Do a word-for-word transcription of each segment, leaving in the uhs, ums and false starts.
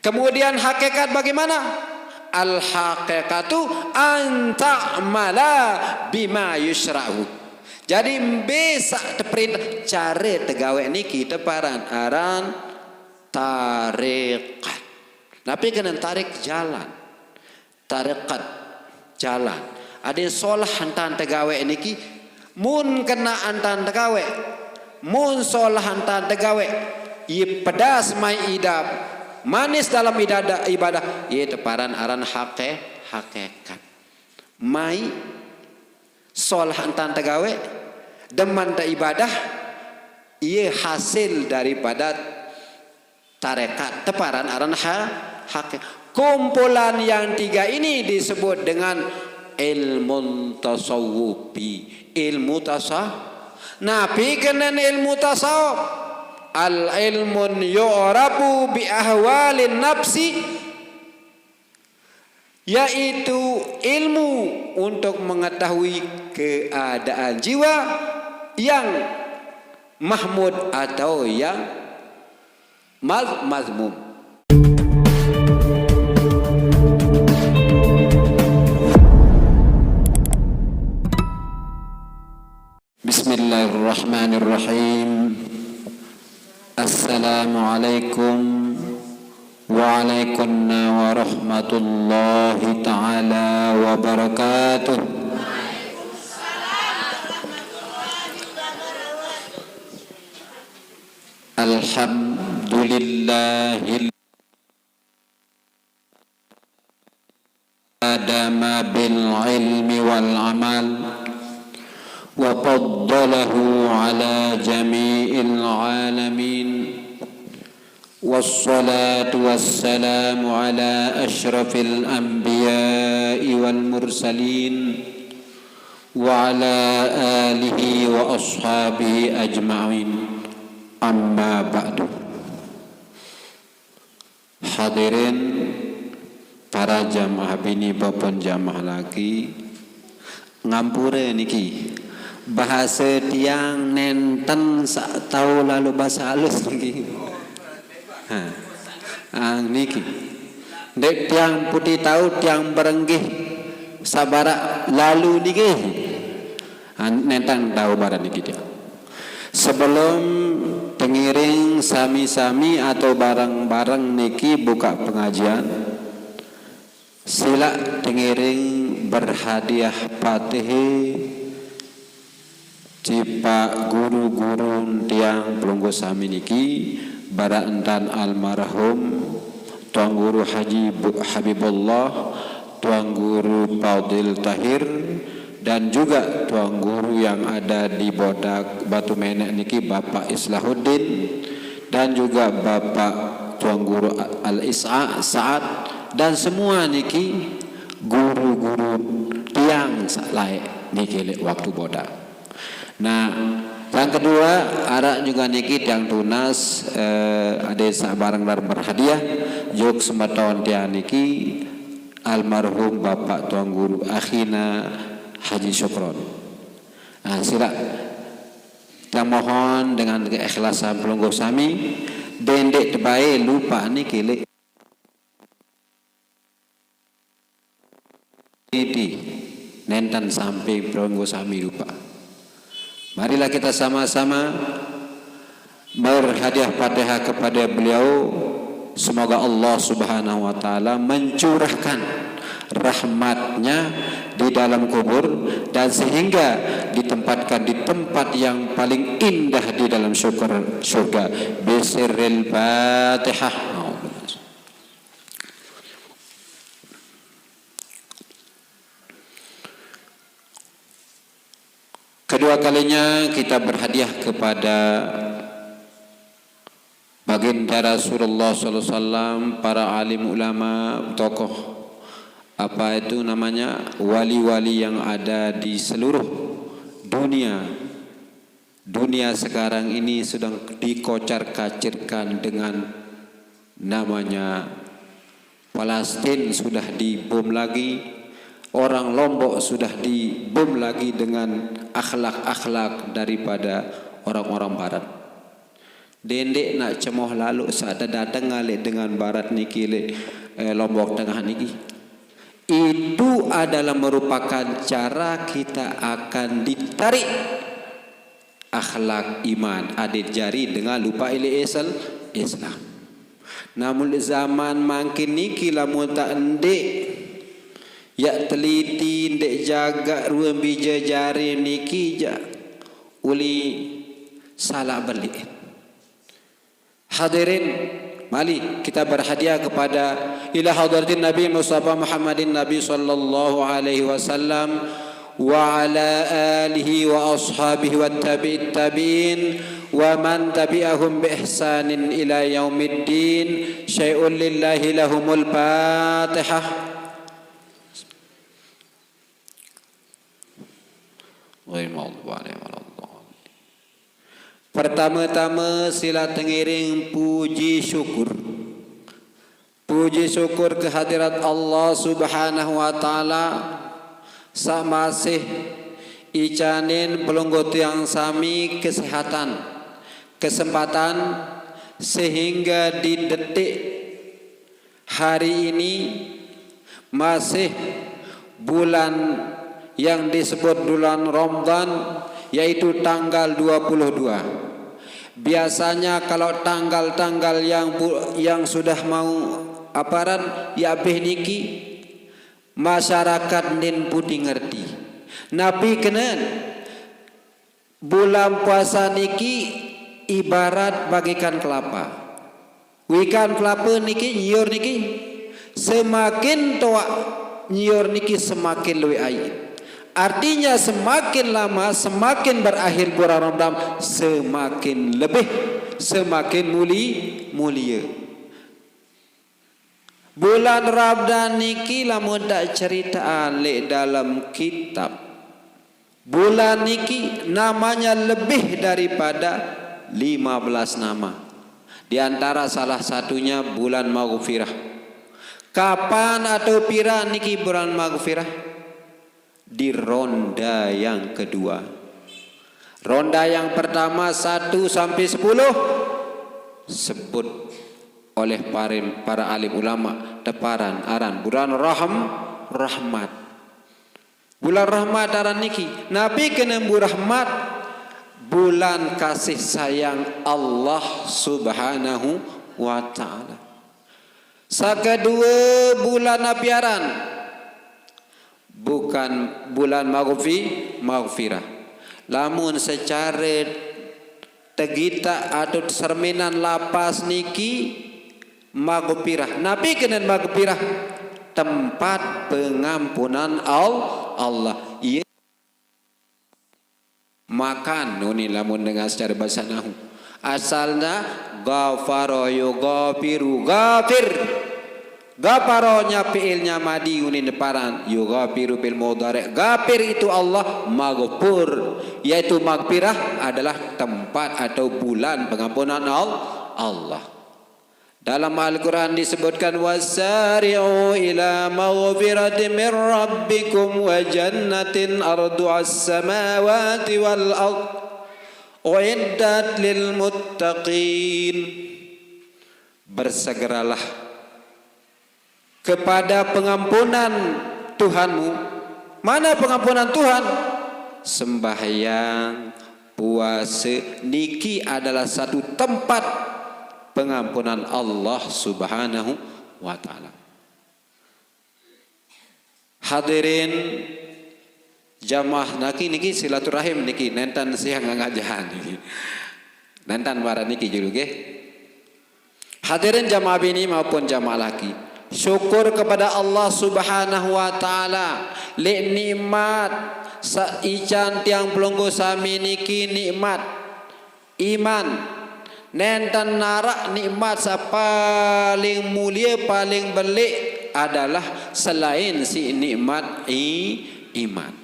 Kemudian hakikat bagaimana? Al-haqiqatu an ta'mala bima yusyra'u. Jadi, mbe saq teperintah, care tegaweq niki teparan aran tarekat. Napi kenen tarekat? Jalan. Tarekat, jalan. Adeqn solah entan tegaweq niki, mun kena entan tegaweq, mun solah entan tegaweq, ie pedas mai idap, manis dalam idada-, ibadah, ie teparan aran hake-, hakikat. Mai solah entan tegaweq, demen te ibadah, ie hasil daripada tarekat, teparan aran ha-, hake-. Kumpulan yang tiga ini disebut dengan ilmu tasawufi. Ilmu tasa-, napi kenen ilmu tasawuf? Al ilmun yu'rafu bi ahwalin nafsi, yaitu ilmu untuk mengetahui keadaan jiwa yang mahmud atau yang maz-, mazmum. Bismillahirrahmanirrahim. Assalamualaikum wa alaikunna warahmatullahi taala wabarakatuh. Alhamdulillahil Adama bil ilmi wal amal, wa faddalahu ala jami'il alamin. Wassalatu wassalamu ala asyrafil anbiya'i wal mursalin, wa ala alihi wa ashabihi ajma'in. Amma ba'du. Hadirin para jamaah bini maupun jamaah laki, ngampure niki. Bahase tiang nenten saq tao lalo base alus niki. Ha. Ang niki. Ndeq tiang putih tao, tiang berenggih saq baraq lalo niki. An-, nenten tao barang niki tiang. Sebelum tengiring sami-sami atau bareng-bareng niki bukaq pengajian, silaq tengiring berhadiah Fatihah tipaq guru-guru tiang pelungguh sami niki, baraq entan almarhum Tuan Guru Haji Bu-, Habibullah, Tuan Guru Fadil Tahir, dan juga Tuan Guru yang ada di Bodak Batu Menek niki, Bapak Islahuddin, dan juga Bapak Tuan Guru Al-Is'a Saat, dan semua niki guru-guru tiang saq laeq niki leq waktu Bodak. Nah, yang kedua, araq juga niki tiang tunas, eh, adeq saq bareng-bareng berhadiah, jok semeton tiang niki, almarhum Bapak Tuan Guru Akhina Haji Syukron. Nah, silaq tiang mohon dengan keikhlasan pelungguh sami, dendeq tebae lupaq niki leq Niti, nenten sampe pelungguh sami lupaq. Marilah kita sama-sama berhadiah Fatihah kepada beliau. Semoga Allah Subhanahu wa Ta'ala mencurahkan rahmatnya di dalam kubur, dan sehingga ditempatkan di tempat yang paling indah di dalam syukur-, surga. Bisirril Fatihah. Kedua kalinya kita berhadiah kepada Baginda Rasulullah sallallahu alaihi wasallam, para alim ulama, tokoh, apa itu namanya, wali-wali yang ada di seluruh dunia. Dunia sekarang ini sedang dikocar-kacirkan dengan namanya Palestin sudah dibom lagi, orang Lombok sudah dibom lagi dengan akhlak-akhlak daripada orang-orang barat. Dendeq naq cemoh laloq saq tedateng ngaleq dengan barat niki leq, eh, Lombok Tengah niki. Itu adalah merupakan cara kita akan ditarik akhlak iman, adeq jari dengan lupaq leq Isel-, Islam. Namun leq zaman mangkin niki lamun taq ndeq yaq teliti, ndeq jagaq ruen bije jari niki jaq uli salaq beleq. Hadirin, mari kita berhadiah kepada ila hadratin Nabi Mustafa Muhammadin Nabi sallallahu alaihi wasallam wa ala alihi wa ashabihi wa tabi'it tabi'in wa man tabi'ahum bi ihsanin ila yaumiddin. Syai'un lillahi lahumul Fatihah. Ghairil maghdubi alaihim waladdallin. Pertame-tame silaq tengiring puji syukur. Puji syukur kehadirat Allah Subhanahu wa Ta'ala saq masih icanin pelungguh tiang sami kesehatan, kesempatan, sehingga di detik hari ini masih bulan yang disebut bulan Ramadan, yaitu tanggal dua puluh dua. Biasanya kalau tanggal-tanggal yang bu-, yang sudah mau aparan, ya abih niki, masyarakat ndeqn putih ngerti. Napi kenen? Bulan puasa niki ibarat bagikan kelapa. Wikan kelapa niki, nyiur niki, semakin toaq nyiur niki semakin lueq aiq. Artinya semakin lama, semakin berakhir bulan Ramadan, semakin lebih, semakin muli-, mulia. Bulan Ramadan niki lamun taq ceritean leq dalem kitab, bulan niki namanya lebih daripada lima belas nama. Di antara salah satunya bulan Maghfirah. Kapan atau pira niki bulan Maghfirah? Di ronda yang kedua. Ronda yang pertama satu sampai sepuluh sebut oleh parim-, para alim ulama teparan aran bulan Rahm-, Rahmat. Bulan Rahmat aran niki. Napi kenen bulan Rahmat? Bulan kasih sayang Allah Subhanahu wa Ta'ala. Saq kedue, bulan napi aran? Bukan bulan maghfi-, maghfirah. Lamun secare tegitaq atau cerminan lapas niki maghfirah. Napi kenen maghfirah? Tempat pengampunan Al-, Allah. Ie makan, unin lamun dengan secara bahasa nahu. Asalna ghafara yughafiru, ghafir. Ghafara nya fi'ilnya madi, unin paran, yughafiru fil mudhari. Ghafir itu Allah, maghfur, yaitu maghfirah adalah tempat atau bulan pengampunan Al-, Allah. Dalam Al-Quran disebutkan, "Wasari'u ila maghfiratin min rabbikum wa jannatin arduha as-samawati wal ard, uiddat lil muttaqin." Bersegeralah kepada pengampunan Tuhanmu. Mana pengampunan Tuhan? Sembahyang, puase, niki adalah satu tempat pengampunan Allah Subhanahu wa Ta'ala. Hadirin jamaah niki, niki silaturahim niki, nenten siang ngajahan niki. Nenten maraq niki julu, nggih. Hadirin jamaah bini maupun jamaah laki, syukur kepada Allah Subhanahu wa Ta'ala leq nikmat saq ican tiang pelungguh sami niki, nikmat iman. Nenten araq nikmat saq paling mulie, paling beleq adalah selain siq nikmat i-, iman.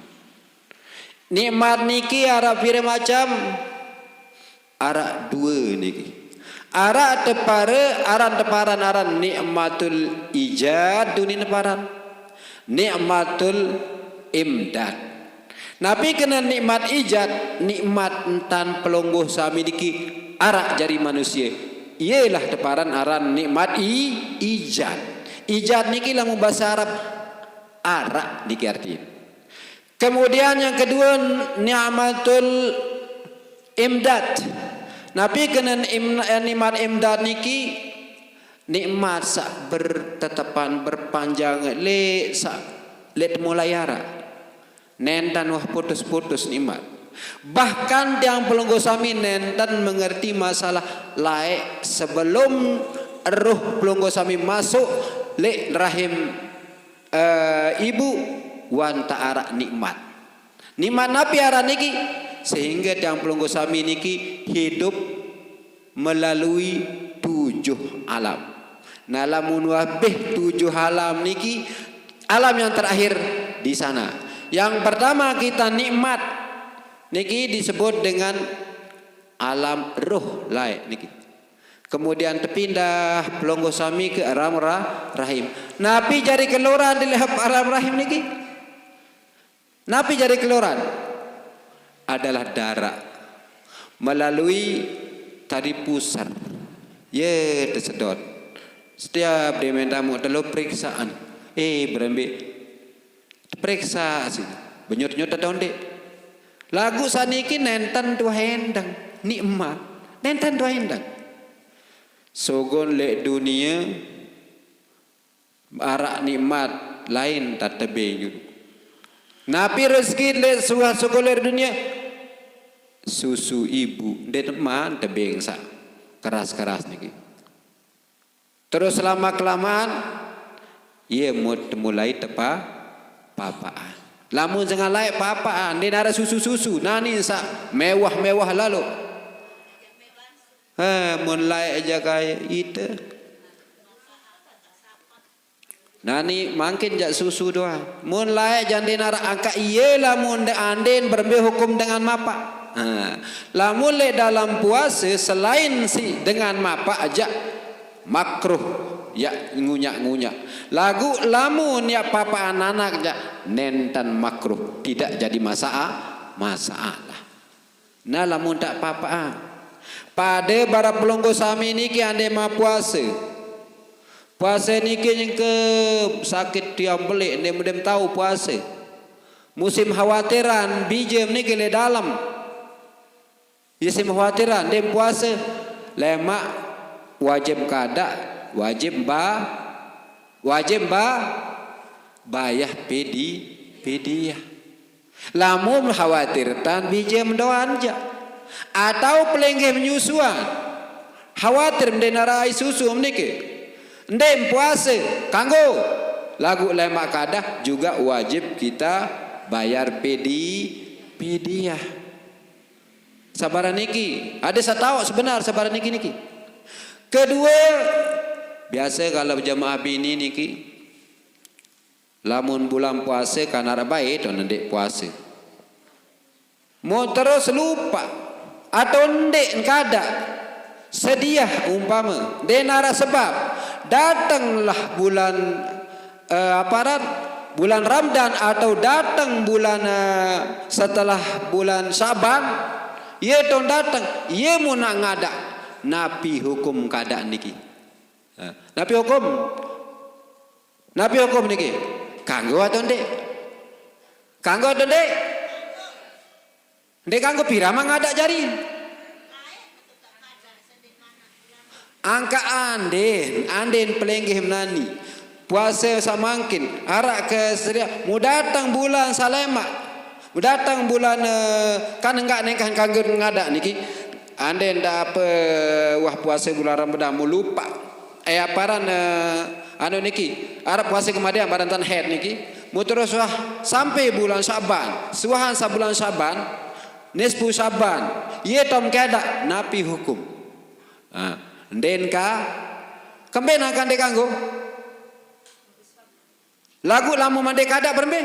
Nikmat niki araq pire macem? Araq due niki. Araq tepare-, aran teparan aran nikmatul ijad, unin teparan nikmatul imdad. Napi kenen nikmat ijad? Nikmat entan pelungguh sami niki arak jari manusia. Iyalah teparan aran nikmat i, ijad. Ijad niki lamun bahasa Arab arak niki artinya. Kemudian yang kedua, ni'matul imdad. Napi kenen im, eh, nikmat imdad niki? Nikmat sak bertetepan, berpanjang, le sak, le mulai arak. Nenten wah putus-putus nikmat. Bahkan tiang pelungguh sami nenten mengerti masalah laik sebelum roh pelungguh sami masuk le rahim, eh, ibu, wan tak arak nikmat. Nikmat napi aran niki? Sehingga tiang pelungguh sami niki hidup melalui tujuh alam. Nah, lamun wabih tujuh alam niki, alam yang terakhir di sana. Yang pertama kita nikmat niki disebut dengan alam roh laik niki. Kemudian terpindah pelungguh sami ke alam ra, rahim. Napi jari keluaran di lehep alam rahim niki? Napi jari keluaran? Adalah darah melalui tali pusar. Ye, tersedot. Setiap dia minta mau telu periksaan. Eh, berembe. Periksa sih. Benyut-nyut atau ndik. Lagu saniki nenten dua endang. Nikmat. Nenten dua endang. Sogon lek dunia arak nikmat lain tatebeng. Napi rezeki lek suah sekolah dunia? Susu ibu, ndeq man tebeng saq keras-keras niki. Terus lama kelamaan, ie mut-, mulai tepa-, papaan. Lamun sengaq laeq papaan, ndeq naraq susu-susu, nani saq mewah-mewah lalo. Eh, mun laeq jaq kaye ite. Nani mangkin jaq susu doang. Mun laeq jaq ndeq naraq angkaq ie, lamun ndeq andin berembe hukum dengan mapaq. Ha. Lamun leq dalem puase selain siq dengan mapaq jaq makruh, jaq ngunyaq-ngunyaq. Laguq lamun jaq papaqan anak jaq nenten makruh, tidak jadi masaa-, masalah. Nah, lamun tak papaan. Pade baraq pelungguh sami niki ande ma puase. Puase niki nyengke sakit tiang beleq, ndeq mudem tau puase. Musim khawatiran bije niki leq dalem. Musim khawatiran ndeq puase. Lemaq wajib kadaq, wajib ba-, wajib ba-, bayah pidi-, pidiah. Lamun khawatir tan bije mendoan jaq. Atau pelinggih menyusuan. Khawatir ndeq naraq aiq susu niki. Ndeq puase, kanggo. Laguq lemaq kadaq juga wajib kita bayar pidi-, pidiah. Sabaran niki, ade saq taoq sebenar sabaran niki, niki. Kedue, biase kalau jemaah bini niki, lamun bulan puase kan araq bae to ndeq puase. Mun terus lupaq atau ndeq kadaq sediah umpame, ndeq naraq sebab, datenglah bulan, eh, apa aran, bulan Ramadan atau dateng bulan, eh, setelah bulan Syaban, ie to dateng, ie mun naq ngadaq, napi hukum kadaq niki? Eh, napi hukum? Napi hukum niki? Kanggo atau ndeq? Kanggo atau ndeq? Ndeq kanggo, pira mah ngadaq jari? Angkaq andin, andin pelinggih menani. Puase samangkin, araq kesediaan. Mun dateng bulan saq lemaq. Mun dateng bulan, eh, kan enggak nengkah kanggo ngadaq niki. Andin ndak ape, wah, puase bulan Ramadan, mun lupaq. Eh, apa aran, eh, anu niki, araq puase kemadian badan tan haid niki. Mun terus wah sampai bulan Syaban, suahan sa bulan Syaban, nisfu Syaban, ie tom kedaq, napi hukum? Ah, nden ka, kembe nangkan de kanggo? Laguq lamun mande kadaq berembe?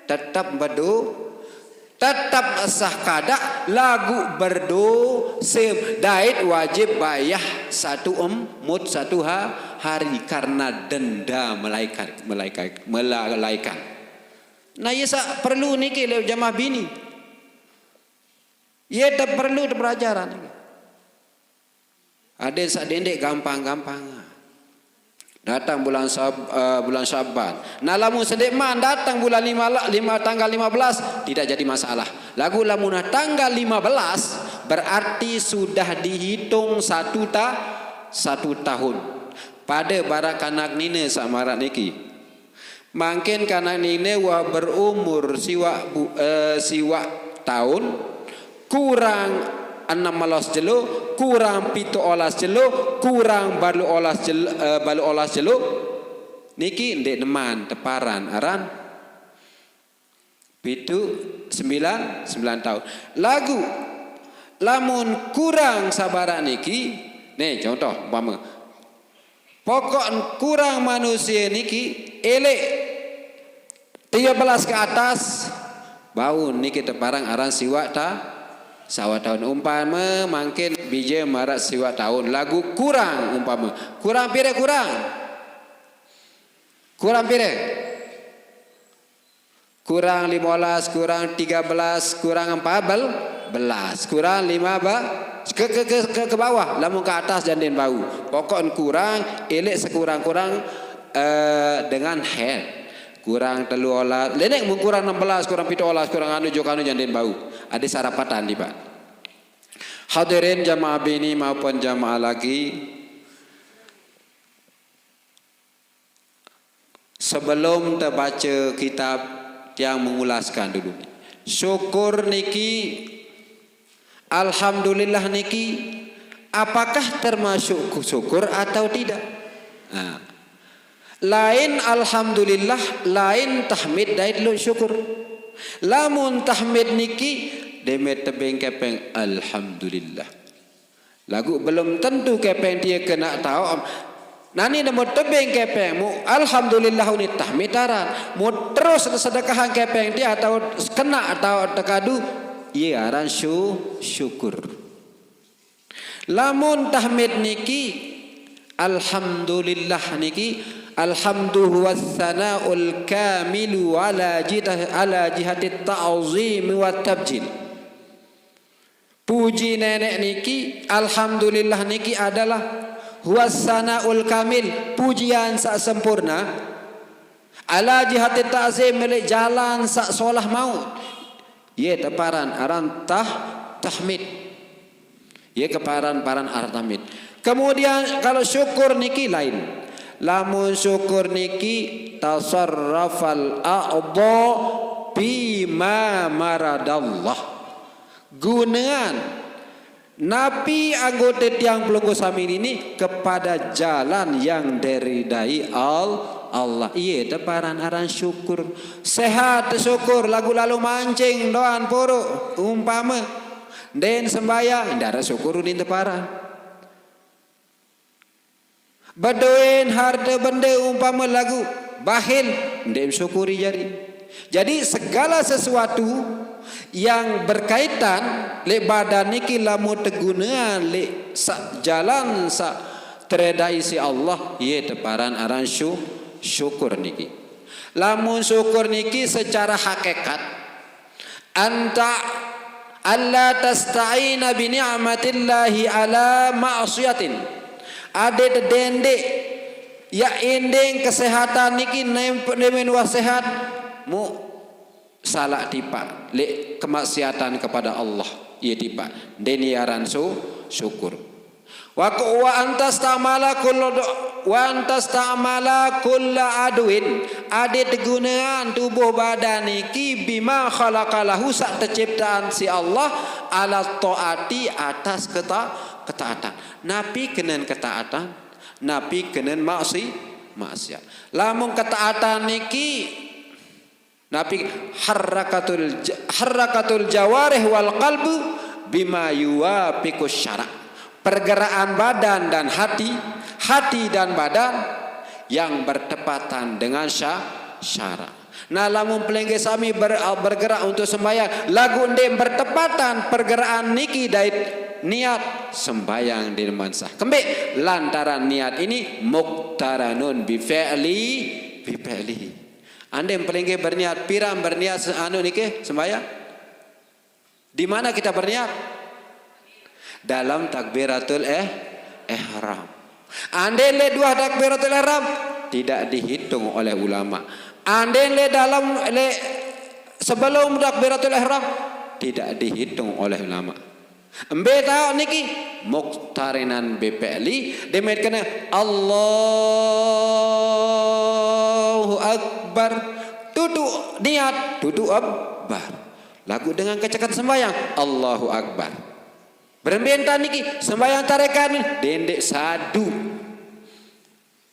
Tetep bedo-, tetep sah kadaq, laguq berdose, dait wajib bayah satu em-, mut satu ha-, hari karena denda malaikat, malaikat, malaikat. Nah, ie saq perlu niki leq jamaah bini. Ie teperlu tepelajaran niki. Ada saq dendeq gampang-gampang. Datang bulan Syab-, eh, bulan Syaban. Nah, lamun sendeqman datang bulan lima, lima, tanggal lima belas, tidak jadi masalah. Laguq lamun tanggal lima belas, berarti sudah dihitung satu ta-, satu tahun. Pade maraq kanak nine saq maraq niki. Mangkin kanak nine wah berumur siwaq bu-, eh, siwaq taun, kurang enem olas jelo, kurang pitu olas jelo, kurang balu olas jel-, eh, balu olas jelo, niki ndeqneman teparan aran pitu, sembilan, sembilan taun. Laguq lamun kurang sabaraq niki, nih contoh umpame, pokok kurang manusie niki eleq tiga belas ke atas, bau niki teparan aran siwaq ta-, siwaq taun. Umpame mangkin bije maraq siwaq taun, laguq kurang umpame. Kurang pire kurang? Kurang pire? Kurang lima belas, kurang tiga belas, kurang empat belas, kurang lima belas, ke, ke, ke, ke, ke bawah. Lamun ke atas jaq ndeqn bau. Pokok kurang, eleq sekurang-kurang, eh, dengan haid. Kurang telu olas, leneq mun kurang enam belas, kurang pitu olas, kurang anu, jok anu jaq ndeqn bau. Ade sarapatan tipaq. Hadirin jamaah bini maupun jamaah laki, sebelum tebace kitab, tiang mengulaskan dulu. Syukur niki, alhamdulillah niki, apakah termasuk syukur atau tidak? Nah, lain alhamdulillah, lain tahmid dait lu syukur. Lamun tahmid niki, deme tebeng kepeng alhamdulillah. Laguq belum tentu kepeng tie kenaq taoq. Nani nemu tebeng kepeng, mu alhamdulillah uni tahmid aran. Mu terus sedekahang kepeng tie atau kenaq taoq tekadu, ie aran syu-, syukur. Lamun tahmid niki, alhamdulillah niki, alhamdu huwas sanaul kamilu ala jita-, ala jihatit ta'zim wat tabjil. Puji neneq niki, alhamdulillah niki adalah huwas sanaul kamil, pujian saq sempurna, ala jihati ta'zim, meleq jalan saq solah mauq. Ye teparan aran tah-, tahmid. Ye keparan-paran aran tahmid. Kemudian kalau syukur niki lain. Lamun syukur niki tasarrafal a'dha bima maradallah. Gunean napi anggote tiang pelungguh sami nini kepada jalan yang diridai Al-, Allah. Iye teparan aran syukur. Sehat syukur, laguq lalo mancing doan poroq umpame. Ndeqn sembahyang, ndaraq syukur unin teparan. Bedoen harte bende umpame laguq bahil, ndeq syukuri jari. Jadi segala sesuatu yang berkaitan leq badan niki lamun tegunean leq saq jalan saq teridai siq Allah, ye teparan aran syu-, syukur niki. Lamun syukur niki secara hakikat, anta alla tasta'ina bi ni'matillahi ala ma'siyatin. Adeq dendeq yaq endeng kesehatan niki nem-, nemen wah sehat, mu salaq tipaq leq kemaksiatan kepada Allah. Ye tipaq. Ndeqn ye aran su-, syukur. Wa ku-, wa antastamala kullu du-, wa antastamala kulla adwin, adeq tegunean tubuh badan niki bima khalaqa lahu, saq teciptaan siq Allah, ala taati, atas keta-, ketaatan. Napi kenen ketaatan? Napi kenen maksi-, maksiat? Lamun ketaatan niki, napi harrakatul ja-, harrakatul jawarih wal qalbu bima yuwafiqus syara. Pergerakan badan dan hati, hati dan badan yang bertepatan dengan sya-, syara. Nah, lamun pelinggih sami ber-, bergerak untuk sembahyang, laguq ndeq bertepatan pergerakan niki dait niat, sembahyang ndeqman sah. Kembeq? Lantaran niat ini muqtaranun bi fi'li, bi fi'lihi. Andai pelinggih berniat, piran berniat se-, anu niki, sembahyang? Di mana kita berniat? Dalam takbiratul eh-, ihram. Andai le duah takbiratul ihram, tidak dihitung oleh ulama. Andai le dalam, le sebelum takbiratul ihram, tidak dihitung oleh ulama. Embe tao niki? Muqtarinan bi fi'li, demet kena Allahu Akbar. Tutu niat, tutu akbar. Lagu dengan kecekatan sembahyang, Allahu Akbar. Berembe entan niki, sembahyang tarekat ni, dendek sadu.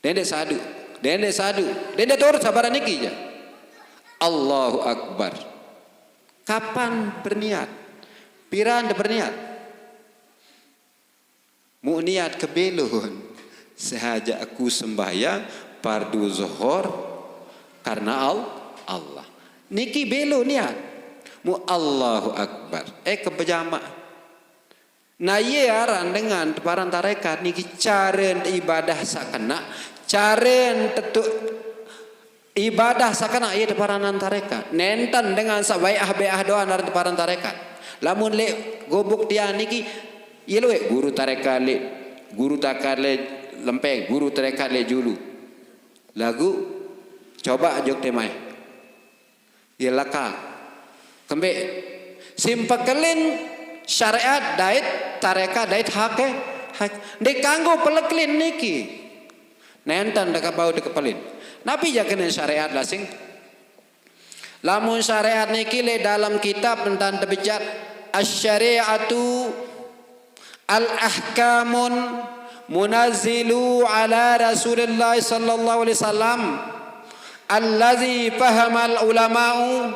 Dendek sadu. Dendek sadu. Dendek turut sabaran niki ja. Allahu Akbar. Kapan berniat? Piran de berniat? Mu niat ke belon. Sehaja aku sembahyang fardu zuhur karena Al-, Allah. Niki belo niat. Mu Allahu Akbar. Eh, ke berjamak. Nah, iye aran dengan teparan tarekat niki, caren ibadah sakena, caren tetu ibadah sakena iye teparanan tarekat. Nenten dengan sabaik ah be ah doan aran teparan tarekat. Lamun le gobuk tiang niki, iye luwek guru tarekat le, guru tarekat le lempeng, guru tarekat le julu. Lagu coba jok temai. Iye laka. Kembe. Simpekelin syariat dait tarekat dait hake, hake. Nde kanggo pelekelin niki. Nenten deka bau dekepelin. Napi ja kenen syariat lasing? Lamun syariat niki le dalam kitab entan tebecat, asy-syari'atu al-ahkamun munazzilu ala Rasulillah sallallahu alaihi wasallam allazi fahamal ulama'u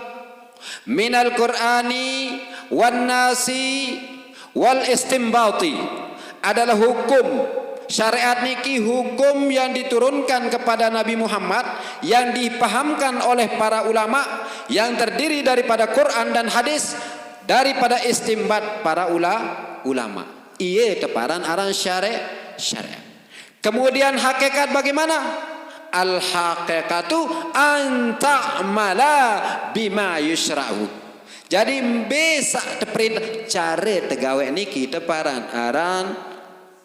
minal Qur'ani wan nasi wal istinbati, adalah hukum syariat niki, hukum yang diturunkan kepada Nabi Muhammad, yang dipahamkan oleh para ulama, yang terdiri daripada Quran dan hadis, daripada istinbat para ula-, ulama. Iye teparan aran syari-, syariat. Kemudian hakikat bagaimana? Al-haqiqatu an ta'mala bima yusyra'u. Jadi, mbe sak teperintah, care tegawe niki teparan aran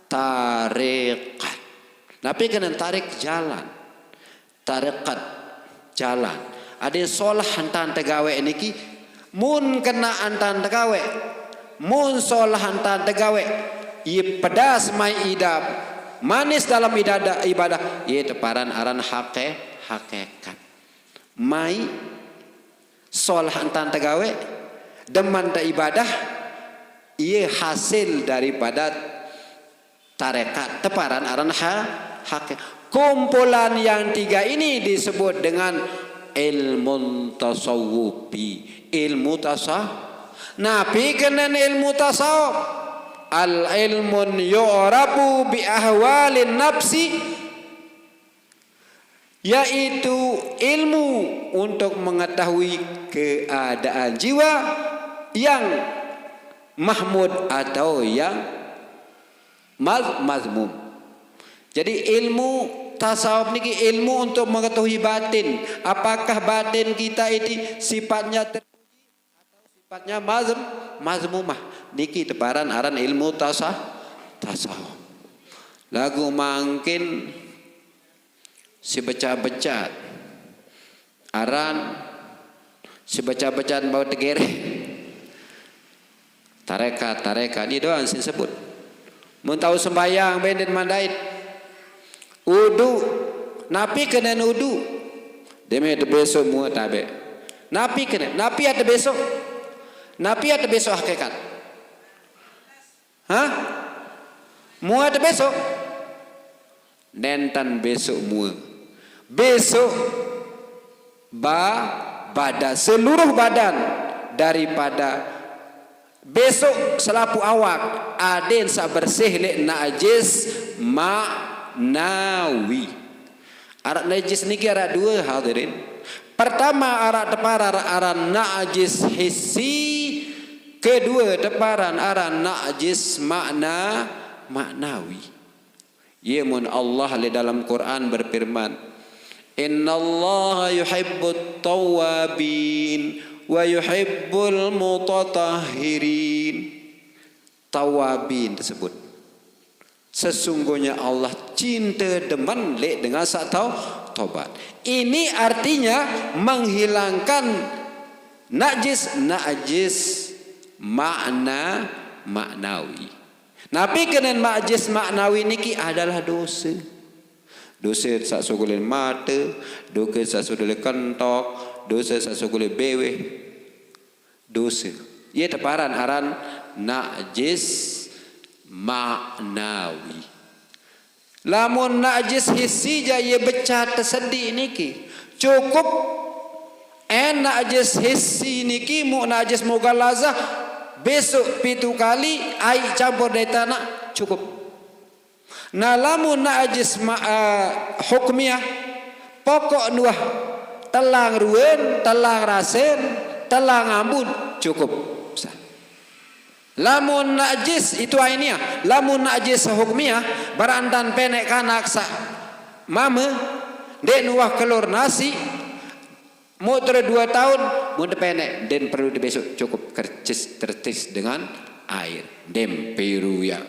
tarekat. Napi kenen tarik? Jalan. Tarekat, jalan. Ade solah entan tegawe niki, mun kena entan tegawe, mun solah entan tegawe, iye pedas mai idap, manis dalam idada-, ibadah, iye teparan aran hake-, hakikat. Mai solah entan tegawe, demen te ibadah, iye hasil daripada tarekat, teparan aran ha-, hake-. Kumpulan yang tiga ini disebut dengan ilmu tasawufi, ilmu tasa-, napi kenen ilmu tasawuf? Al ilmun yu'rafu bi ahwalin nafsi, yaitu ilmu untuk mengetahui keadaan jiwa yang mahmud atau yang maz-, mazmum. Jadi, ilmu tasawuf niki ilmu untuk mengetahui batin. Apakah batin kita ini sifatnya ter-, sifatnya mazm-, mazmumah? Niki teparan aran ilmu tasa-, tasawuf. Lagu mangkin si becat-becat aran, si becat-becat bau tegere. Tarekat, tarekat. Ni doan sin sebut. Mun tau sembahyang benden mandait. Udu. Napi kenen udu? Deme tebeso mua tabe. Napi kenen? Napi ate beso? Napi ate beso hakikat? Hah? Mua ate beso? Nenten beso mua. Beso ba-, badan, seluruh badan daripada beso selapuq awak aden saq bersih leq najis ma'nawi. Araq najis niki araq due, hadirin. Pertama, araq teparan aran najis hissi, kedue teparan aran najis makna, maknawi. Ye mun Allah leq dalem Quran berfirman, "Innallaha yuhibbut tawwabin wa yuhibbul mutatahhirin." Tawwabin tersebut. Sesungguhnya Allah cinta demen lek dengan sak tau tobat. Ini artinya menghilangkan najis, najis makna maknawi. Napi kenen najis maknawi niki adalah dosa. Dosa sak sugulin mata, dosa sak sugulin kentok, dosa sak sugulin beweh. Dosa. Ia teparan aran najis maknawi. Lamun najis hissi ja ia beca tesedik niki. Cukup en najis hissi niki mu najis mughalazah besok pitu kali ai campur dari tanah cukup. Nah, lamun najis ma, uh, hukmiah, pokok nuah telang ruen, telang rasen, telang ambun, cukup. Lamun najis itu ainiah, lamun najis hukmiah, barantan penek kanak sa mame, dek nuah kelor nasi, muter dua tahun, mun penek, den perlu dibesok cukup kercis tertis dengan air. Dem peru ya.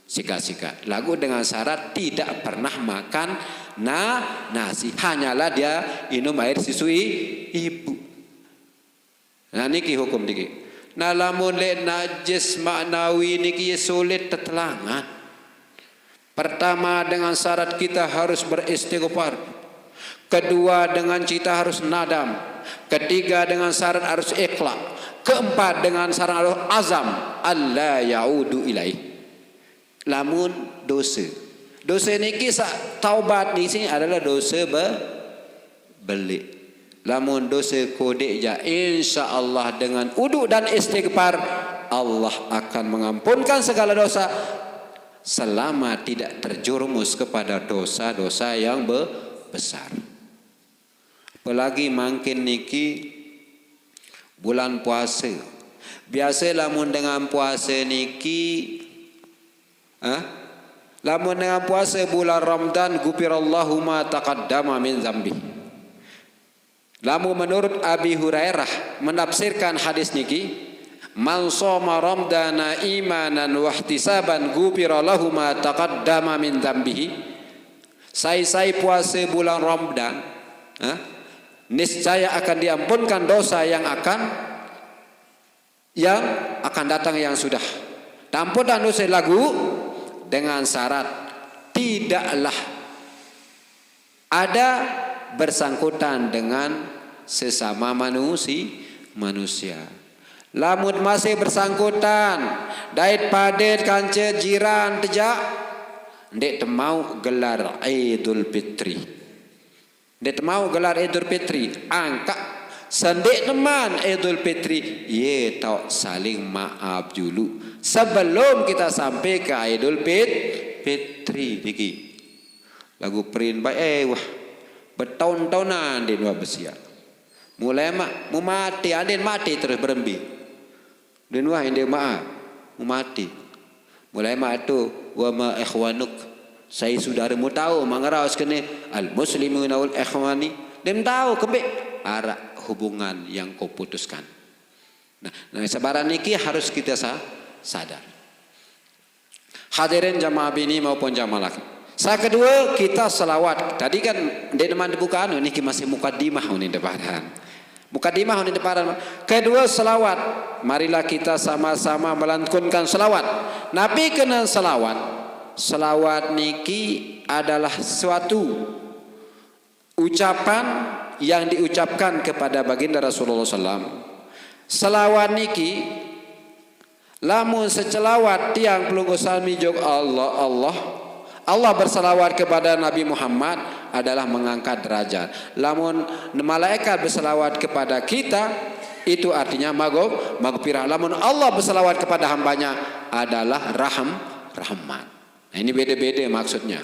Sika-sika. Lagu dengan syarat tidak pernah makan na nasi. Hanyalah dia inum air susu ibu. Nah, niki hukum niki. Nah, lamun lek najis maknawi niki sulit tetelangan. Pertama, dengan syarat kita harus beristighfar. Kedua, dengan kita harus nadam. Ketiga, dengan syarat harus ikhla. Keempat, dengan syarat harus azam. Alla yaudu ilaih. Lamun dosa. Dosa niki sak taubat niki adalah dosa be, belik. Lamun dosa kodek ja, insya Allah dengan uduk dan istighfar, Allah akan mengampunkan segala dosa selama tidak terjerumus kepada dosa-dosa yang be, besar. Apalagi mangkin niki bulan puasa. Biasa lamun dengan puasa niki, ah, lamun dengan puasa bulan Ramadan, gupirallahu ma taqaddama min zambi. Lamun menurut Abi Hurairah menafsirkan hadis niki, man soma ramadana imanan wahtisaban gupira lahu ma taqaddama min zambihi. Sai-sai puasa bulan Ramadan, eh, niscaya akan diampunkan dosa yang akan yang akan datang yang sudah. Tampun dan dosa lagu dengan syarat tidaklah ada bersangkutan dengan sesama manusi, manusia. Lamun masih bersangkutan, dait padet kance jiran tejak, ndek temau gelar Idul Fitri. Ndek temau gelar Idul Fitri, angka sendek teman Idul Fitri, ye tau saling maaf dulu sebelum kita sampai ke Idul Fit, Fitri niki. Lagu perin baik, eh, wah, bertahun-tahunan di dua besiak. Mulai mak, mu mati, andin mati terus berembi. Din wah ende maaf, mu mati. Mulai mak tu, wa ma ikhwanuk. Sai saudara mu tahu, mangaraus kene, al muslimuna wal ikhwani. Dem tahu, kebe, arak hubungan yang kau putuskan. Nah, nah, sabaran niki harus kita sa, sadar. Hadirin jamaah bini maupun jamaah laki. Sa kedua, kita selawat. Tadi kan, ndek teman dibuka anu, niki masih mukaddimah ini depan. Mukaddimah ini depan. Kedua, selawat. Marilah kita sama-sama melantunkan selawat. Nabi kena selawat. Selawat niki adalah suatu ucapan yang diucapkan kepada baginda Rasulullah sallam. Selawat niki, lamun secelawat tiang pelungguh sami jog Allah, Allah, Allah berselawat kepada Nabi Muhammad adalah mengangkat derajat. Lamun malaikat berselawat kepada kita, itu artinya mago, magfirah. Lamun Allah berselawat kepada hambanya adalah rahm, rahmat. Nah, ini beda-beda maksudnya.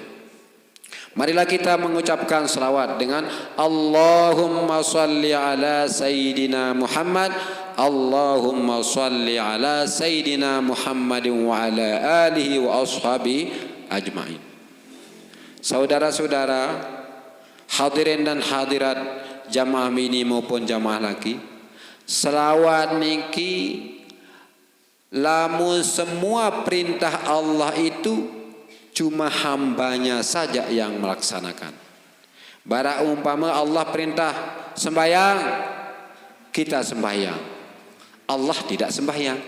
Marilah kita mengucapkan selawat dengan Allahumma salli ala Sayyidina Muhammad, Allahumma salli ala Sayyidina Muhammadin wa ala alihi wa ashabi ajma'in. Saudara-saudara, hadirin dan hadirat, jamaah bini maupun jamaah laki, selawat niki lamun semua perintah Allah itu Cuma hambanya saja yang melaksanakan. Bara umpama Allah perintah sembahyang, kita sembahyang. Allah tidak sembahyang.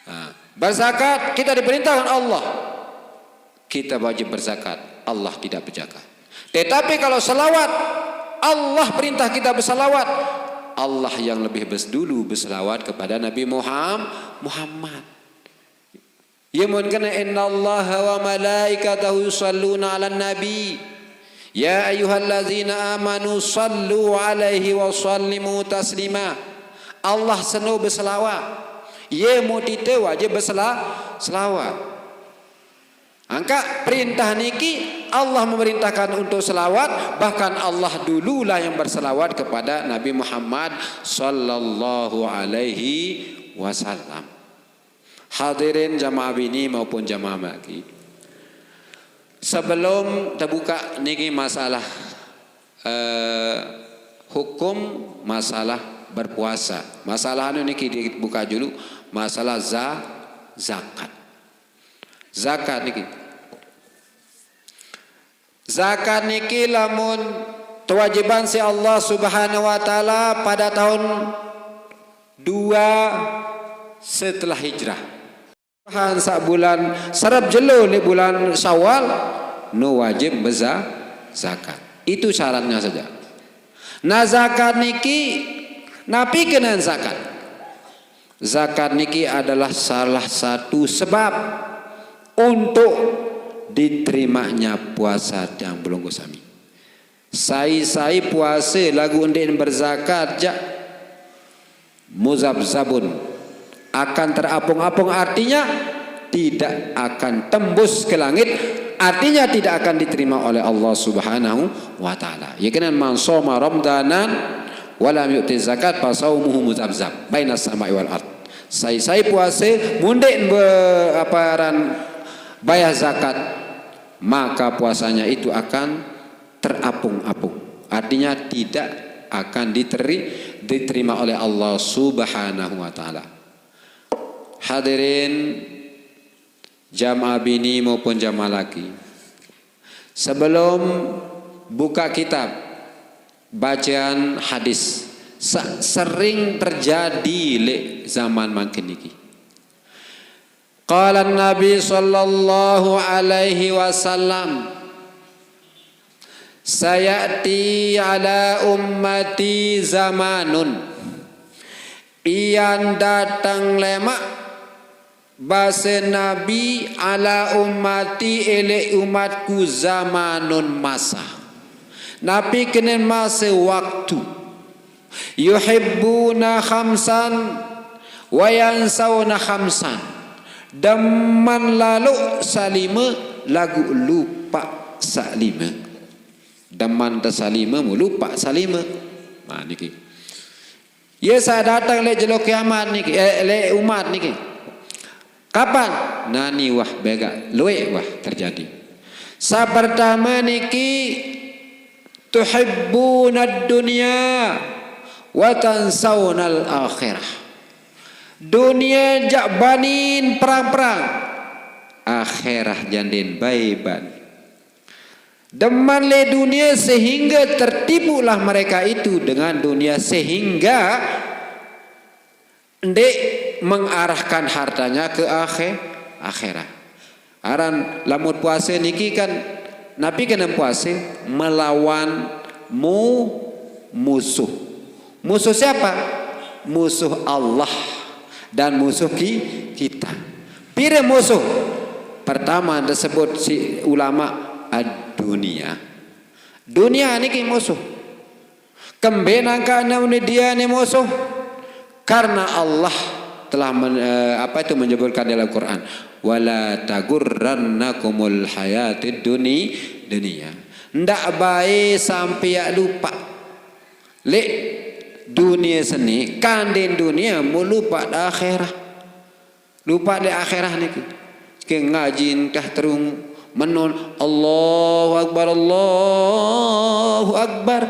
Nah, berzakat, kita diperintahkan Allah, kita wajib berzakat. Allah tidak berzakat. Tetapi kalau selawat, Allah perintah kita bersalawat, Allah yang lebih bes-, dulu bersalawat kepada Nabi Muham-, Muhammad. Ia mun kena, "Innallaha wa malaikatahu yusalluna 'alan nabi. Ya ayyuhallazina amanu sallu 'alaihi wa sallimu taslima." Allah seno berselawat. Ye mutite wajib bersela-, selawat. Angka perintah niki Allah memerintahkan untuk selawat, bahkan Allah dululah yang berselawat kepada Nabi Muhammad sallallahu alaihi wasallam. Hadirin jamaah bini maupun jamaah laki. Sebelum terbuka niki masalah, eh, hukum masalah berpuasa. Masalah anu niki dibuka dulu, masalah za-, zakat. Zakat niki. Zakat niki lamun kewajiban si Allah Subhanahu wa taala pada tahun dua setelah hijrah. Han sak bulan, sarap jelo ni bulan Syawal, nu wajib beza-, zakat. Itu syaratnya saja. Nah, zakat niki, napi kena zakat? Zakat niki adalah salah satu sebab untuk diterimanya puasa tiang pelungguh sami. Sai-sai puasa lagu ndeq berzakat jak, muzabzabun, akan terapung-apung, artinya tidak akan tembus ke langit, artinya tidak akan diterima oleh Allah Subhanahu wa taala. Ya kan, "Man shoma ramdanan wa lam yu'ti zakat fa shaumuhu muzabzab bainas sama'i wal ard." Sai-sai puasa mun ndeq be-, apa aran, bayah zakat, maka puasanya itu akan terapung-apung. Artinya tidak akan diteri-, diterima oleh Allah Subhanahu wa taala. Hadirin jamaah bini maupun jamaah laki, sebelum buka kitab, bacaan hadis sa-, sering terjadi leq zaman mangkin niki. Qala Nabi sallallahu alaihi wasallam, "Sayati ala ummati zamanun." Ian dateng lemaq, base Nabi, "ala ummati, eleq umatku, zamanun, masa." Napi kenen mase, waktu. "Yuhibbuna khamsan wa yansauna khamsan." Demen laloq salime, laguq lupaq salime. Demen te salime, mu lupaq salime. Nah, niki. Ye saq dateng leq jelo kiamat niki, eh, leq umat niki. Kapan? Nani wah begaq, lueq wah terjadi. Saq pertame niki, "Tuhibbunad dunya wa tansaunal akhirah." Dunie jaq banin perang-perang, akhirah jaq ndeqn bae banin. Demen leq dunie sehingga tertipulah mereka itu dengan dunia sehingga ndeq mengarahkan hartanya ke akhe-, akhirat. Aran lamun puase niki kan, napi kenen puase? Melawan mu-, musuh. Musuh siapa? Musuh Allah dan musuh ki-, kita. Pire musuh? Pertama disebut si ulama ad-dunia. Dunia niki musuh. Kembe nangkaqne unin dunie musuh? Karena Allah telah men-, eh, apa itu, menyebutkan dalam Quran, "Wala tagurrannakumul hayatid duni-, dunia." Ndaq bae sampeaq lupaq leq dunie seni, kanden dunie, mu lupaq akhirat. Lupaq leq akhirat niki. Ke ngaji entah terung menon, "Allahu Akbar, Allahu Akbar."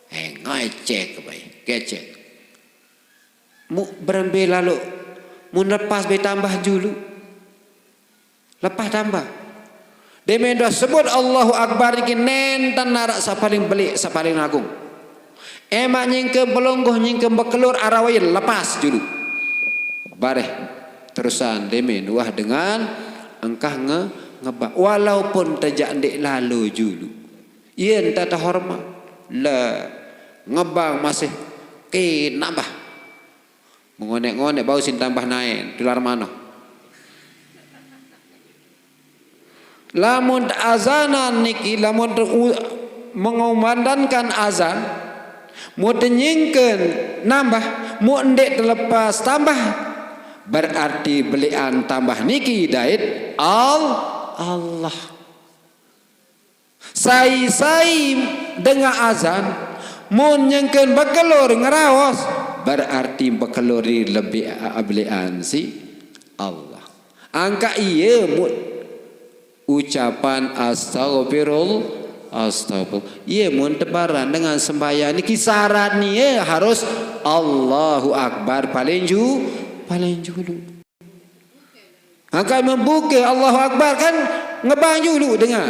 Eh, ngecek bae, kecek. Mu berembe laloq, mun lepas be tambah julu. Lepas tambah. Deme dah sebut Allahu Akbar niki nenten narak saq paling beleq, saq paling agung. Emaq nyingkem pelungguh, nyingkem bekelor, arawai lepas julu. Bareh terusan deme wah dengan engkah nge-, ngebang. Walaupun tejaq ndeq lalo julu. Ie enta tehormat. Le ngebang masih ke nambah. Mengonek-ngonek bau sin tambah naen, tular manoh. Lamun azanan niki, lamun te-, u-, mengumandangkan azan, mu tenyingken nambah, mu ndeq telepas tambah, berarti beleqan tambah niki dait Al-, Allah. Sai-sai dengah azan, mun nyengken bekelor ngeraos, berarti bekelor ni lebih beleqan siq Allah. Angkaq ie mun ucapan astagfirul-, astagfir-, ie mun tebaran dengan sembahyang niki syarat nie harus Allahu Akbar paling ju-, paling julu. Angkaq membuke Allahu Akbar kan ngebang julu dengar.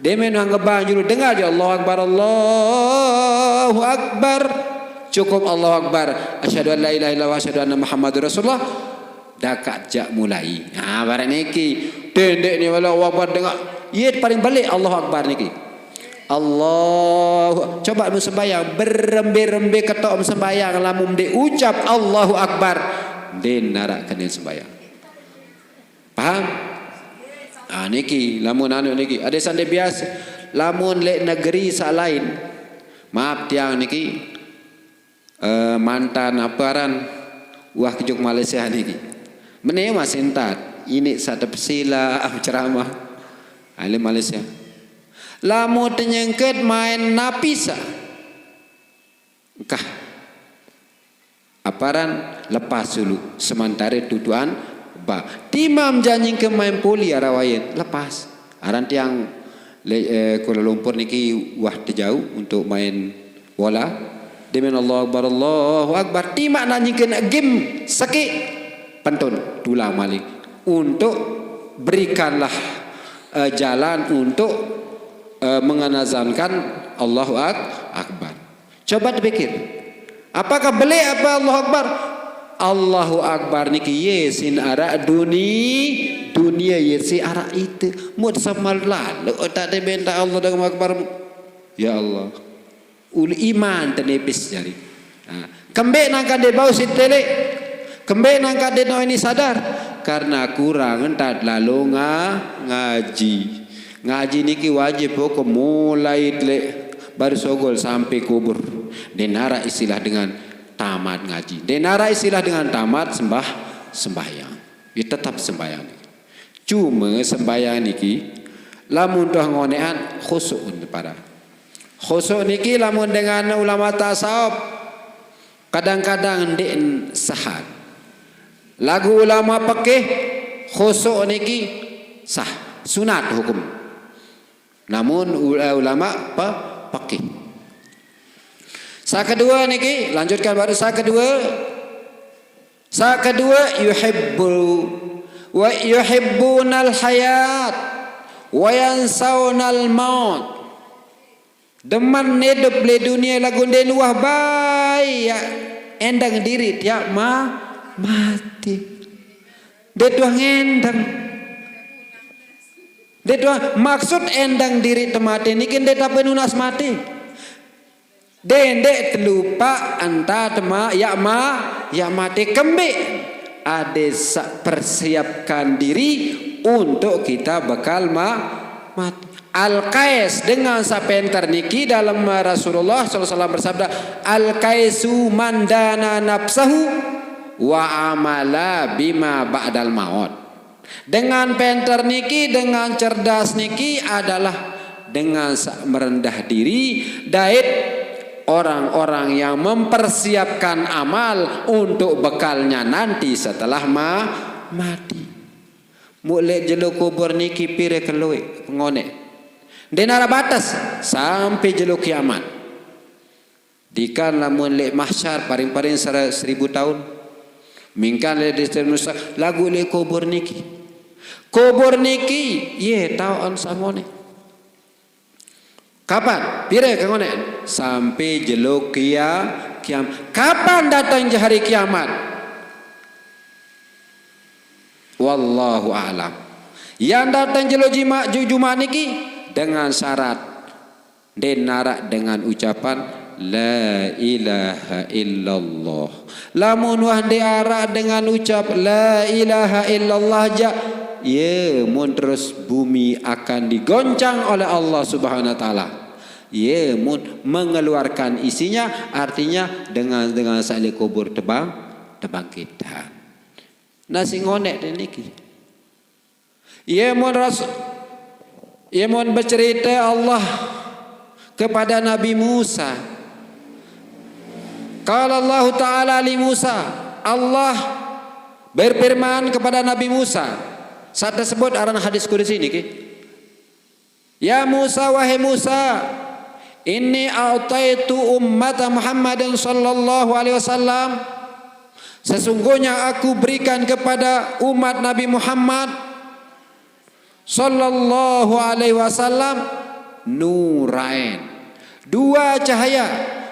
Deme ngebang julu dengar je Allahu Akbar, Allahu Akbar. Cukup Allahu Akbar. Asyhadu an la ilaha illallah wa asyhadu anna Muhammadur Rasulullah. Dakaq jaq mulai. Nah, barang niki. Tendeq ni wala Allahu Akbar dengar. Ie paling beleq Allahu Akbar niki. Allahu, coba mu sembahyang, berembe-rembe ketok mu sembahyang, lamun ndeq ucap Allahu Akbar, ndeq narak kene sembahyang. Paham? Ah, niki, lamun anu niki, ade saq ndeq biase, lamun leq negeri saq lain, maaf tiang niki, eh, mantan ape aran, wah kejuk Malaysia niki. Mene masih entat, iniq saq tepesila, ceramah. Ahli Malaysia. Lamun tenyengket maen napi saq. Engkah. Ape aran lepas dulu. Sementare tutuan ba. Timam janjingke maen poli arawai lepas. Aran tiang le-, eh, Kuala Lumpur niki wah tejauq untuk maen bola. Demen Allahu Akbar, Allahu Akbar. Timaq nanjingke game sekeq pentun tulang malik. Untuk berikanlah, eh, jalan untuk, eh, menganazankan Allahu Ak-, Akbar. Coba dipikir. Apakah beleq ape Allahu Akbar? Allahu Akbar niki ie sin araq duni-, dunie, ie sin araq ite. Mut semal lalo tak dibenta Allah dengan Akbar. Ya Allah. Ulu iman tenipis jari. Nah, kembeq nangkat ndeq bau siq teleq? Kembeq nangkat ndeq noeni sadar? Karena kurang entat lalo nga-, ngaji. Ngaji niki wajib hukum mulai leq baru sogol sampai kubur. Ndeq naraq istilah dengan tamat ngaji. Ndeq naraq istilah dengan tamat sembah-, sembahyang. Ie tetep sembahyang. Cume sembahyang niki lamun tuah ngoneqan khusyuk para. Khusyuk niki lamun dengan ulama tasawuf kadang-kadang ndeq sehat. Laguq ulama pekih khusyuk niki sah, sunat hukum. Namun ul-, ulama pe-, pekih. Saq kedue niki, lanjutkan baru saq kedue. Saq kedue, yuhibbu wa yuhibbunal hayat wa yansaunal maut. Demen idup leq dunie laguq ndeq nuah bae yaq endeng diriq tiaq ma-, mate. Ndeq tuah ngendeng. Ndeq tuah maksud endeng diriq temate niki ndeq tape nunas mate. Dendeq telupaq enta tema-, yaq ma-, yaq mate kembeq. Ade saq persiapkan diri untuk kita bekal ma-, mate. Al-Qais dengan saq penter niki dalem Rasulullah sallallahu alaihi wasallam bersabda, "Al-Qaisu man dana nafsahu wa amala bima ba'dal maut." Dengan penter niki, dengan cerdas niki adalah dengan sa-, merendah diri, dait orang-orang yang mempersiapkan amal untuk bekalnya nanti setelah ma-, mati. Muq leq jelo kubur niki pire keloe pengoneq. Ndeq naraq bates sampai jelo kiamat. Dikan lamun leq mahsyar paring-paring sere-, seribu taun. Mingkan leq Sidratul Muntaha, laguq leq kubur niki. Kubur niki, ye, taokan samone. Kapan? Pire kang ngonek? Sampai jelo kia-, kiam. Kapan datang hari kiamat? Wallahu a'lam. Yang datang jelo jima-, ju-, Jumat niki dengan syarat. Ndeq naraq dengan ucapan, "La ilaha illallah." Lamun wah ndeq araq dengan ucap, "La ilaha illallah," jaq, ye mun terus bumi akan digoncang oleh Allah Subhanahu wa Ta'ala. Ye mun mengeluarkan isinya, artinya dengan, dengan saq leq kubur tebang-, tebangkitang. Nah, sing ngonek niki. Ye mun ras-, ye mun becerite Allah kepada Nabi Musa. Qala Allahu Ta'ala li Musa, Allah berfirman kepada Nabi Musa. Saq tesebut aran hadis qudsi niki. Ya Musa, wahai Musa, inni a'taitu ummata Muhammadin sallallahu alaihi wasallam, sesungguhnya aku berikan kepada umat Nabi Muhammad sallallahu alaihi wasallam nurain, dua cahaya.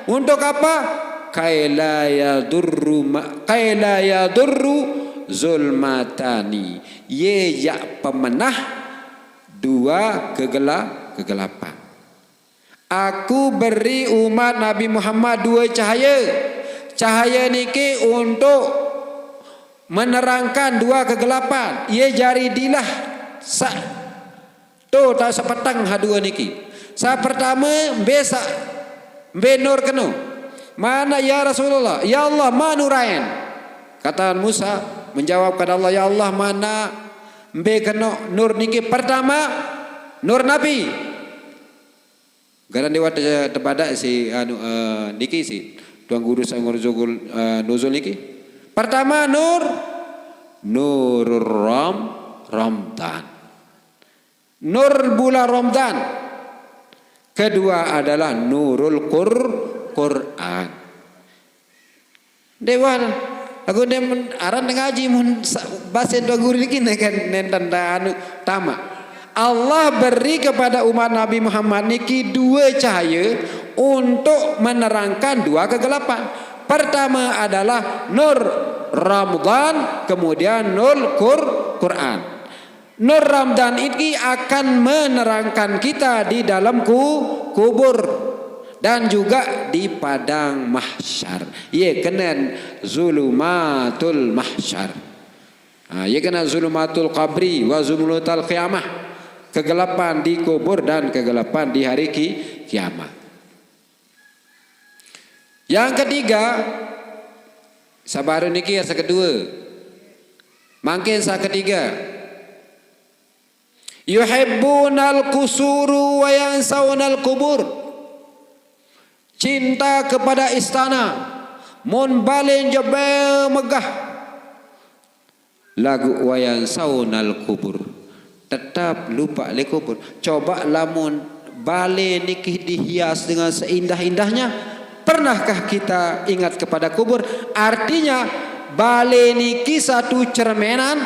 Untuk apa? Kai la yadurru ma-, kai la yadurru zulmatani. Ye jaq pemenah dua kegela-, kegelapan. Aku beri umat Nabi Muhammad dua cahaya. Cahaya niki untuk menerangkan dua kegelapan. Ye jari dilah saq to tao sepeteng ha dua niki. Saq pertame, mbe saq, mbe nur keno? Mana, ya Rasulullah? Ya Allah, ma nurain? Kata Musa menjawabkan Allah, "Ya Allah, mana mbe keno nur niki?" Pertama, nur Nabi. Garan dewa te-, tebadaq si, anu, eh, niki si Tuan Guru Sanggur Zugul, eh, Nuzul niki. Pertama, nur, Nurul Ram-, Ramdan. Nur bulan Ramdan. Kedua adalah Nurul Qur-, Quran. Dewa, aku nem aran ngaji mun sa-, base Tuan Guru niki neken nenten anu tama. Allah beri kepada umat Nabi Muhammad niki dua cahaya untuk menerangkan dua kegelapan. Pertama adalah nur Ramadan, kemudian nur Qur-, Quran. Nur Ramadan ini akan menerangkan kita di dalam ku-, kubur dan juga di padang mahsyar. Ye kenen zulumatul mahsyar. Ha, ye kenen zulumatul qabri wa zulumatul qiyamah. Kegelapan di kubur dan kegelapan di hari ki-, kiamat. Yang ketiga, sabar niki ya sekedua. Mangkin saq ketiga. Yuhibbunal qusuru wa yansaunal qubur. Cinta kepada istana, mun bale jebel megah. Laguq wa yansaunal qubur. Tetap lupaq leq kubur. Coba lamun bale niki dihias dengan seindah-indahnya, pernahkah kita ingat kepada kubur? Artinya, bale niki satu cermenan,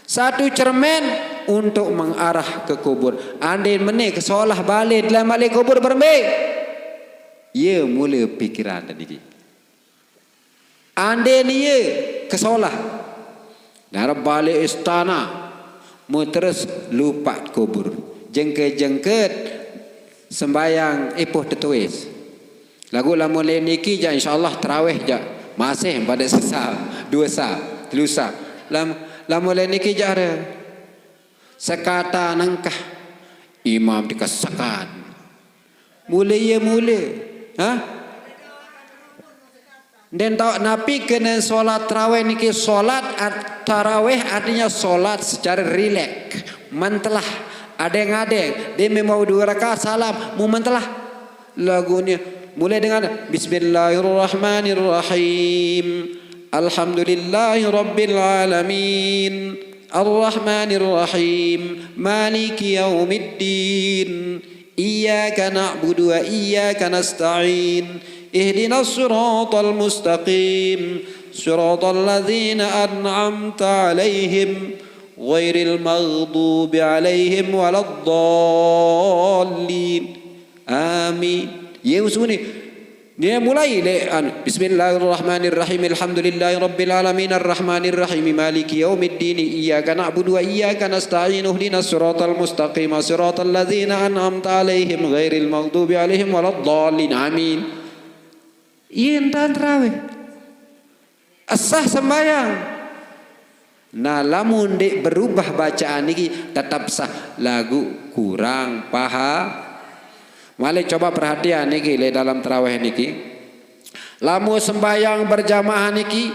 satu cermin untuk mengarah ke kubur. Andin mene kesolah bale leman leq kubur berembe? Ye mule pikiran niki. Andin ye kesolah. Nare bale istana, mun terus lupaq kubur. Jengket-jengket sembayang ipuh tetuis. Laguq lamun leq niki jaq insyaallah tarawih jaq masih pade sesap, due sap, telu sap. Lam-, lamun leq niki jaq are sekatan engkah imam dikesekat. Mule ye mule. Hah? Nden tao napi kenen solat tarawih niki, solat at-, tarawih artinya solat secara rilek, mentelah, adeng-adeng, de memau due rakaat salam, mu mentelah. Laguq ni, mulai dengan Bismillahirrahmanirrahim. Alhamdulillahirabbil alamin. Arrahmanirrahim. Maliki yaumiddin. Iyyaka na'budu wa iyyaka nasta'in. Ihdinas siratal mustaqim. Siratal ladzina an'amta 'alaihim غير المغضوب عليهم ولا الضالين. آمين. Ye usuni. Ni mulai le, anu, بسم الله الرحمن الرحيم. الحمد لله رب العالمين. الرحمن الرحيم. مالك يوم الدين. إياك نعبد وإياك نستعين. اهدنا الصراط المستقيم. صراط الذين أنعمت عليهم غير المغضوب عليهم ولا الضالين. آمين. Iye ntan tarawih. Sah sembahyang. Nah, lamun ndeq berubah bacaan niki, tetep sah, laguq kurang paha-, Malik coba perhatian niki, leq dalem tarawih niki. Lamun sembahyang berjamaah niki,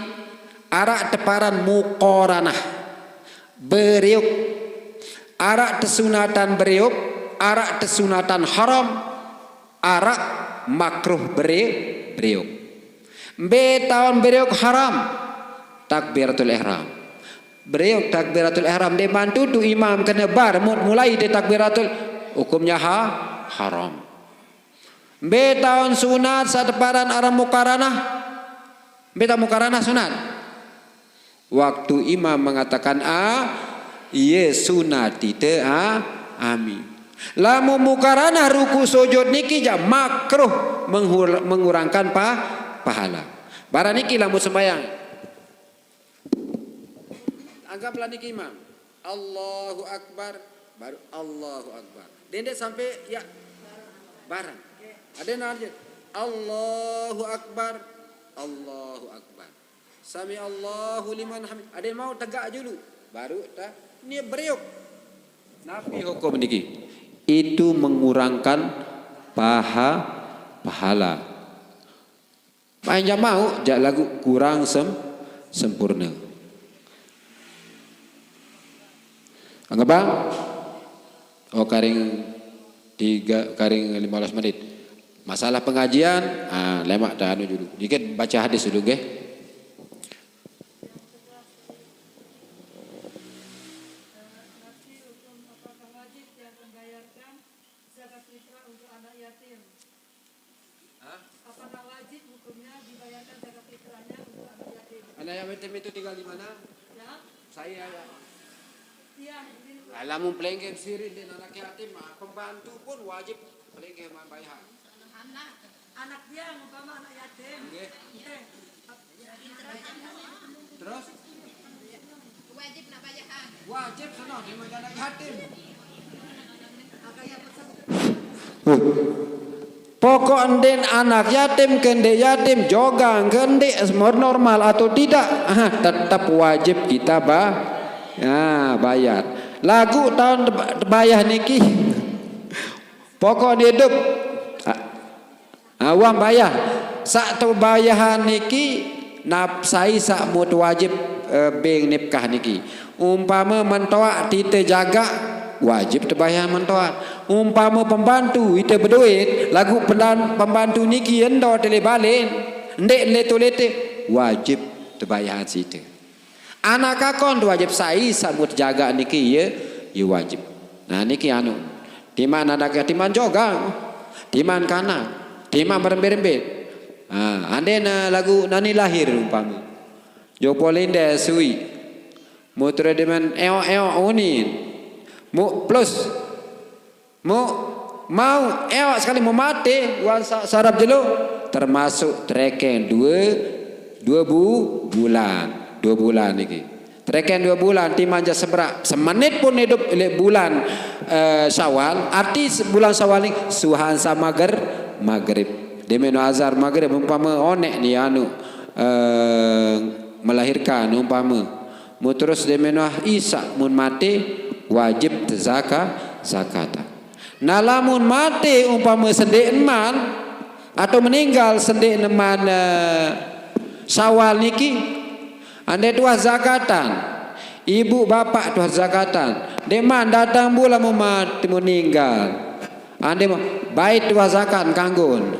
araq teparan muqaranah, bereok. Araq tesunatan bereok, araq tesunatan haram, araq makruh bere-, bereok. Mbe taun bereok haram? Takbiratul ihram. Bereok takbiratul ihram, ndeqman tutuq imam kene bar, mut mulai ite takbiratul, hukumnya ha-, haram. Mbe taun sunat saq teparan aran muqaranah? Mbe taun muqaranah sunat? Waktu imam mengatakan a, ye sunat ite a, amin. Lamun muqaranah ruku sujud niki jaq makruh menghur-, mengurangkan pa-, pahala. Barang niki lamun sembahyang. Anggaplah niki imam. Allahu Akbar, baru Allahu Akbar. Dendeq sampai ya bareng. Ada yang nanya, Allahu Akbar, Allahu Akbar. Sami Allahu liman hamid. Ada yang mau tegak dulu, baru ta-, ni bereok. Napi hukum niki? Itu mengurangkan paha-, pahala. Paling jaq mauq, jaq laguq kurang sem-, sempurne. Anggap, Bang? Oh, karing tiga, karing lima belas menit. Masalah pengajian, ah, lemaq ta anu dulu. Dikit baca hadis dulu, nggih. Nasi hukum apakah wajib yang membayarkan zakat fitrah untuk anak yatim? Hah? Apakah wajib hukumnya dibayarkan zakat fitrahnya untuk anak yatim? Anak yatim itu tinggal di mana? Ya. Saya ya. Iya, di sini. Alah, mun pelinggih siri ndeq anak yatim, ah, pembantu pun wajib pelinggih ma-, bayar. Anak, anak dia umpama anak yatim. Nggih. Nggih. Terus? Wajib nak bayar. Wajib seneng, dia mau anak yatim. Huh. Pokok ndeqn anak yatim ke ndeq yatim, jogang ke ndeq, semua normal atau tidak, ah, tetap wajib kita ba-, ya, bayar. Laguq taun teb-, tebayah niki. Pokok idup. Ah, ah, uang bayah. Saq tebayahan niki nap-, sai saq mut wajib, eh, beng nipkah niki. Umpame mentoaq ite jagaq, wajib tebayah mentoaq. Umpame pembantu ite bedoit, laguq pelan-, pembantu niki endo tele balen, ndeq leto-lete, wajib tebayahan site. Anak kakon wajib sai saq mut jagaq niki, ye, ye wajib. Nah, niki anu, timaq anak, timaq jogang, timaq kanak, timaq merembe-rembe. Ah, anden laguq nani lahir umpame. Jopo linde sui. Mutre demen eok-eok unin. Muk plus. Muk mau eok sekali mau mate, wan sa-, sarap jelo. Termasuk terekeng due, due bu-, bulan. Due bulan niki. Terekeng due bulan, timaq jaq seberaq. Semenit pun idup leq bulan, eh, Syawal. Arti se-, bulan Syawal ni suhan sa mager-, magrib. Demen azar magrib umpame oneq ni anu, eh, melahirkan umpame. Mun terus demen wah isaq, mun mate wajib tezaka-, zakat. Nah, lamun mate umpame sendeqman atau meninggal sendeqman, eh, Syawal niki, ande tuah zakatan. Ibu bapak tuah zakatan. Ndeqman datang bulan mun mate meninggal. Ande mah bait tuah zakat kanggon.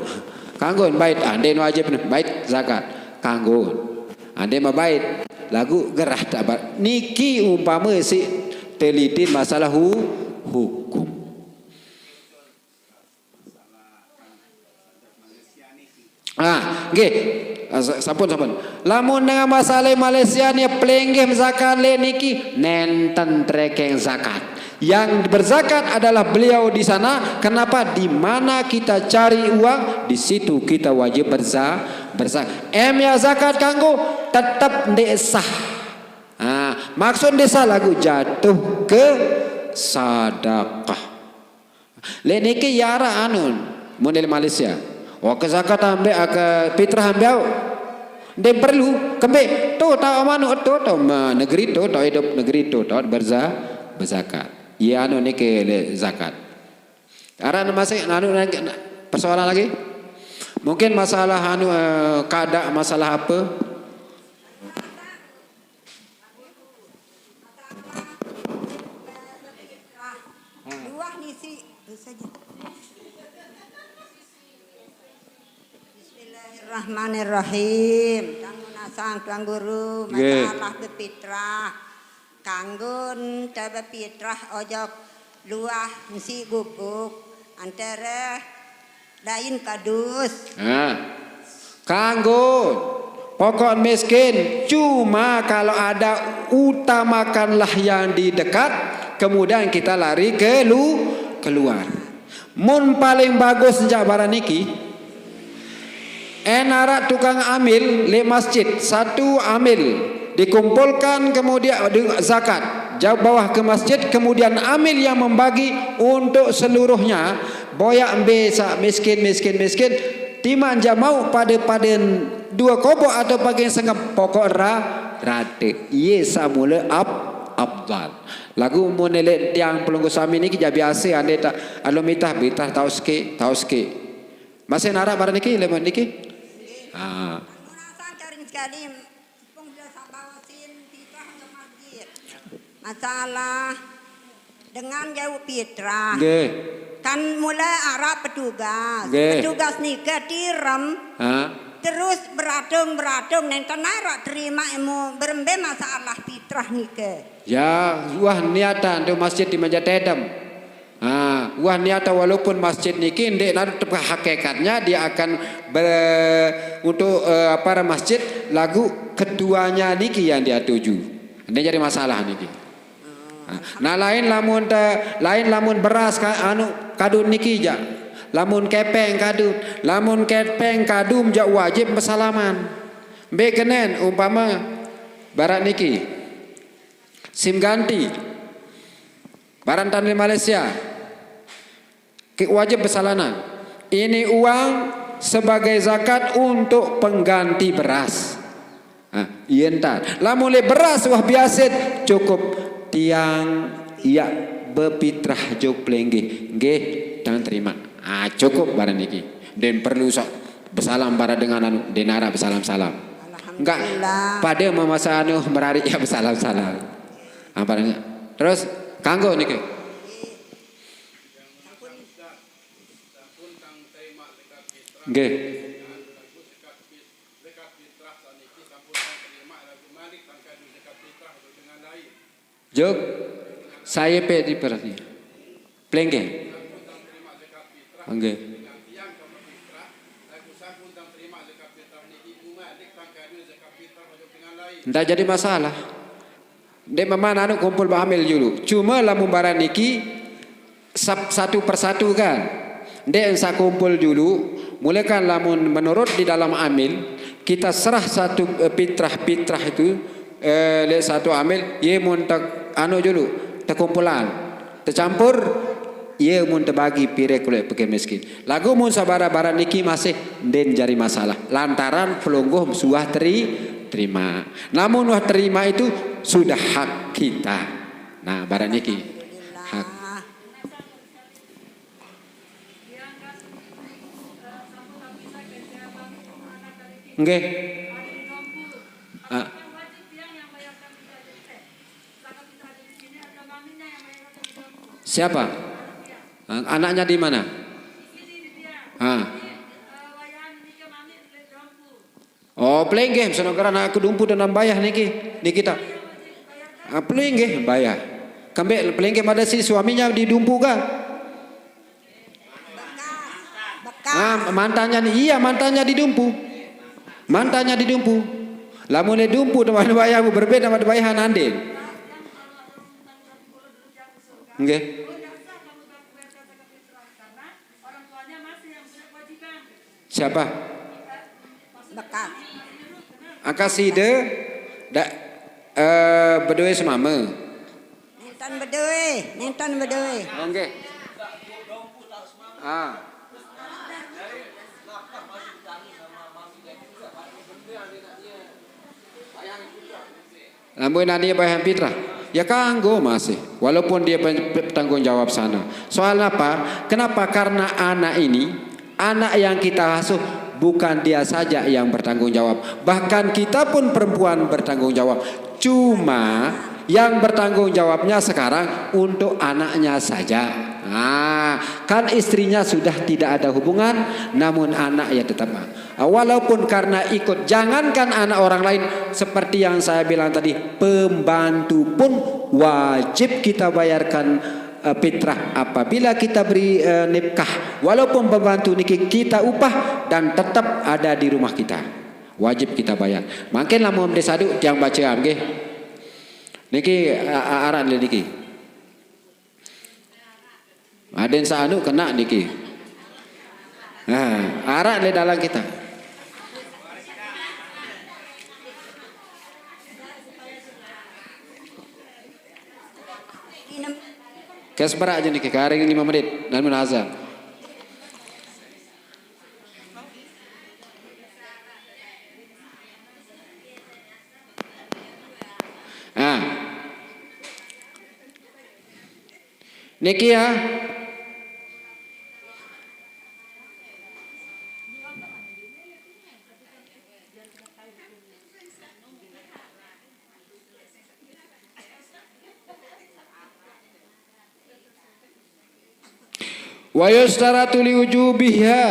Kanggon bait, ande wajib bait zakat kanggon. Ande mah bait, laguq gerah taq ba-, niki umpame siq teliti masalah hu-, hukum. Ah, nggih. Ah, sa-, sampun, sampun. Lamun dengan masalah Malaysia ni pelenggeh zakat leq niki, nenten trekeng zakat. Yang berzakat adalah beliau di sana. Kenapa? Di mana kita cari uang, di situ kita wajib berza-, berzakat. Em ya zakat kanggo tetep ndeq sah. Ah, maksud ndeq sah laguq jatuh ke sedekah. Leq niki ye araq anu, mun leq Malaysia. Wah, ke zakat ambe, ah, ke fitrah ambe auq. Ndeq perlu, kembeq? To taoq manu, to taoq ma-, negeri, to taoq idup negeri, to taoq berza-, berzakat. Ye anu niki leq zakat. Araq masih anu lagi, persoalan lagi? Mungkin masalah anu, eh, kada masalah apa? Luah nisi, itu saja. Bismillahirrahmanirrahim. Kanggo nasang Tuan Guru, nggih, masalah bepitrah. Kanggo ente bepitrah ojok luah nsi gubuk, antara lain kadus. Nah, kanggo pokok miskin, cuma kalau ada utamakanlah yang di dekat, kemudian kita lari ke lu-, keluar. Mun paling bagus njaq barang niki, en araq tukang amil leq masjid, satu amil dikumpulkan, kemudian de-, zakat, jauh bawah ke masjid, kemudian amil yang membagi untuk seluruhnya, boyaq mbe saq miskin, miskin, miskin, timaq njaq mauq pade-pade due koboq atau pageng sengep, pokok ra-, rate. Ie saq mule ab-, abdal. Laguq mun leq tiang pelungguh sami niki jaq biase, ande ta-, alun mitah, mitah taoq sekeq, taoq sekeq. Masih naraq barang niki, leman niki? Ah. Anu rasa caring sekali, pung dia sabawa sin fitrah ke masjid. Masalah dengan jauh fitrah. Nggih. Kan mula araq petugas. Nggih. Petugas nike tirem. Ha? Terus beratung-beratung, nenten araq terima ilmu berembe masalah fitrah nike. Ya, wah niatan tu masjid di Manja Tedem. Ha, wah niatan walaupun masjid niki ndeq naru tep-, hakikatnya dia akan ber-, untuk, eh, apa, masjid, laguq ketuanya niki yang dia tuju. Ini jadi masalah niki. Ha, nah, lain lamun te-, lain lamun beras ka-, anu, kadun niki jaq. Lamun kepeng kadun, lamun kepeng kadun jaq wajib besalaman. Mbe kenen umpame barang niki. Sim ganti. Barang tan leq Malaysia. Ke wajib besalanan. Ini uang sebagai zakat untuk pengganti beras. Nah, ie ntan. Lamun leq beras wah biase, cukup tiang iaq bepitrah jok pelenggeh. Nggih, tiang terimaq. Ah, cukup barang niki. Ndeqn perlu sok besalam barang dengan anu, ndeqn araq besalam-salam. Enggak, alhamdulillah. Pade memasa anu merariq ya besalam-salam. Ah, barang. Terus kanggo niki. Nggih. Jok, sai pe diperhati. Pelenggeh. Nggih. Ndak jadi masalah. Ndeq meman anu kumpul beamil julu. Cuma lamun barang niki sap-, satu persatu kan. Ndeq saq kumpul julu, mule kan lamun menurut di dalam amil, kita serah satu, eh, pitrah-pitrah itu, eh, leq satu amil, ye mun te-, anu julu, tekumpulan, tecampur, ye mun tebagi pire kuleq pegawai miskin. Laguq mun saq barang-barang niki masih ndeqn jari masalah, lantaran pelungguh suah teri-, terima. Namun wah terima itu sudah hak kita. Nah, barang niki hak. Nggih. Ah. Siapa? Ah, anaknya di mana? Ah. Oh, pelinggih, seno geran aku dumpu dengan bayah niki, niki ta. Ah, pelinggih bayah. Kembeq pelinggih made si suaminya didumpu kah? Ah, mantannya ni, iya, mantannya didumpu. Mantanya di dumpu. Lamun le dumpu teman bayang berbeda sama bayang andin. Nggih. Siapa? Bekas. Akaside dak eh bedoe semame. Ninten bedoe, ninten bedoe. Oh, nggih. Ah. Lamun ania bayar fitrah, ya kanggo masih, walaupun dia pen- bertanggung jawab sana. Soal apa? Kenapa? Karena anak ini, anak yang kita asuh, bukan dia saja yang bertanggung jawab. Bahkan kita pun perempuan bertanggung jawab. Cuma yang bertanggung jawabnya sekarang untuk anaknya saja. Nah, kan istrinya sudah tidak ada hubungan, namun anak ya tetap. Walaupun karena ikut, jangankan anak orang lain, seperti yang saya bilang tadi, pembantu pun wajib kita bayarkan eh, fitrah. Apabila kita beri eh, nafkah, walaupun pembantu niki kita upah dan tetap ada di rumah kita, wajib kita bayar. Mangkin lamun bersadu tiang baca nggih. Niki eh, aran niki. Aden saanu kena niki. Nah, arak le dalam kita. Kes berak aja niki, karing lima menit dan menazam. Ah. Niki ya. Wa yustaratu li wujubiha,